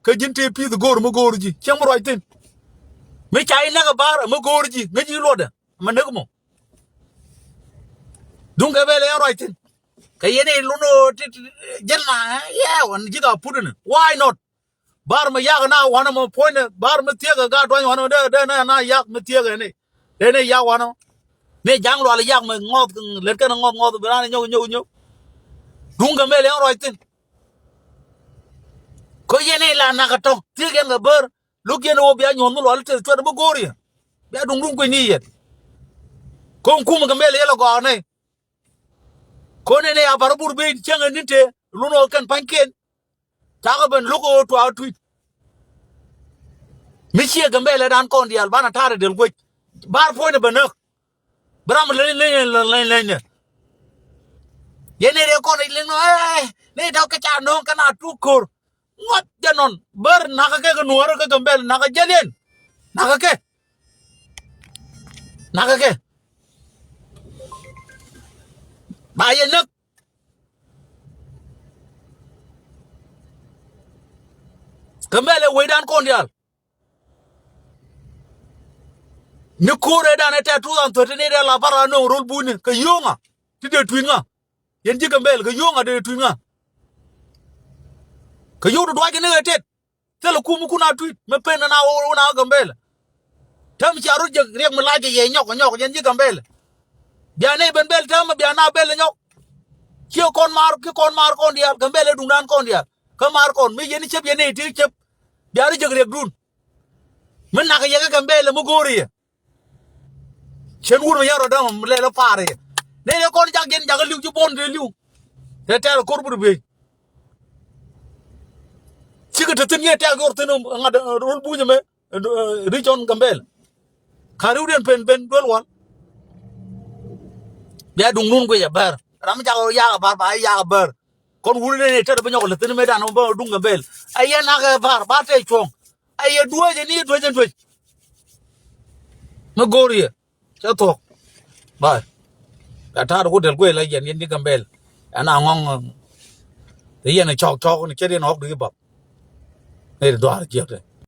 Kä ji̱n tëë pi̱th go̱o̱r mi go̱o̱r ji̱ cieŋ mi ruac thi̱n. Mi ca i̱ näk ɛ ba̱r mi go̱o̱r ji̱ ŋäc i̱ luɔtdɛ. Mɛ näk mɔ. Duŋ Gambɛl ɛ ruac thi̱n. Kɛ yɛn i̱ lun ɣöö ti, ti, ji̱n ma, ɛ, yɛ, wän ji̱ ka put inɛ. Why not? Ba̱r mi yak na wanɛ mɔ puɔ̱nydɛ, ba̱r mi thiek ɛ gaat duany wanɛ mɔ, dee, dee, na, na yak mi thiek ɛ ni. Dee ni yak wanɛ mɔ. Ni ja̱ŋ lual yak mi ŋɔth, lɛt kɛn ŋɔth, ŋɔth, bi raan nyɔk, nyɔk, nyɔk. Duŋ Gambɛl ɛ ruac thi̱n. Kä yɛn i̱ la nak ɛ tɔ̱ thiek yɛn kɛ bär. Lo̱k yɛn ɣöö bia nyuɔ̱th mi lual teth cuɛt bi go̱o̱r yɛ. Bia duŋdun kui̱ni yɛn. Ko̱n kum Gambɛl yɛl ɛ gɔaa nɛy. Ko̱n ɛn ɛ ya bar bur ben cieŋ ɛn ni̱n tëë lun ɣöö kɛn pa̱nykiɛn. Cakɛ ben lo̱k ɣöö tuaak tui̱t. Mi ciɛ Gambɛl ɛ dan kɔn diaal banɛ ta̱a̱r ɛ dɛl guec. Bar puɔ̱ny ɛ bɛ näk. Bi ram leny leny leny leny leny. Yɛn ni riɛk kɔn i̱ liŋ nɔ, eh, ni dɔk kä ca no̱o̱ŋ kɛn a tuk ko̱r. Ŋɔth jɛ nɔn bär nakä kɛ kɛ nuɔ̱ɔ̱rä kä Gambɛl nakä jäliɛn. Nakä kɛ. Nakä kɛ. Ba yɛ näk. Gambɛl ɛ wecdan kɔn diaal. Ni ko̱r ëëdan ɛ tɛ̈t two thousand thirteen ëëdan la bar a nööŋ rol bunyni kɛ yio̱o̱ŋa ti dee tui̱t ŋa. Yɛn ji̱ Gambɛl kɛ yio̱o̱ŋa dee tui̱t ŋa. Kɛ yio̱o̱k ti duac kɛ ni ɣɛ tɛt. Thilɛ kum kun a tui̱t mɛ pen na wä wä na Gambɛl. Täämɛ cia rot jek riɛk mi lac kɛ yɛ nyɔk nyɔk yɛn ji̱ Gambɛl. Bia nɛy ben bɛl täämɛ bia na bɛl nyɔk. Ciɛ kɔn maar ki kɔn maar kɔn diaal Gambɛl ɛ duŋdan kɔn diaal. Kä maar kɔn mi yɛn cep yɛn nɛy ti cep. Bia rot jek riɛkdun. Mi nak yɛ kä Gambɛl mi go̱o̱r yɛ. Cien wur mi yɛn rɔ dämɛ mi lɛl paar yɛ. Nɛy dee kɔn jak yɛn jak li̱w ci buɔ̱n dee li̱w. Tɛ tɛɛl ko̱r bur bey. Cikɛ te thi̱n yɛ tɛɛk yor thi̱n ŋa̱t, eh, rol bunyä mɛ, eh, region Gambɛl. Ka riwdiɛn pen ben duel wal. Bia duŋdun guic ɛ bär. Ram mi jak yak ɛ bär ba yak ɛ bär. Kɔn wuri nɛy ni tetdä bi nyɔk lɛ thi̱n mëëdan bä duŋ Gambɛl. Ɛ yɛn nak ɛ bär ba tɛy cuɔ̱ŋ. Ɛ yɛ duec ɛ ni duec ɛ duec. Mi go̱o̱r yɛ cä thuɔ̱k. Bä ka ta̱a̱r ku dɛl guec la yɛn yɛn ji̱ Gambɛl. Ɛn a ŋɔ̱ŋ. Te yɛn cɔk cɔk ni cɛ riɛn ɣɔk di bath. Ni duaar jiɛk tɛ.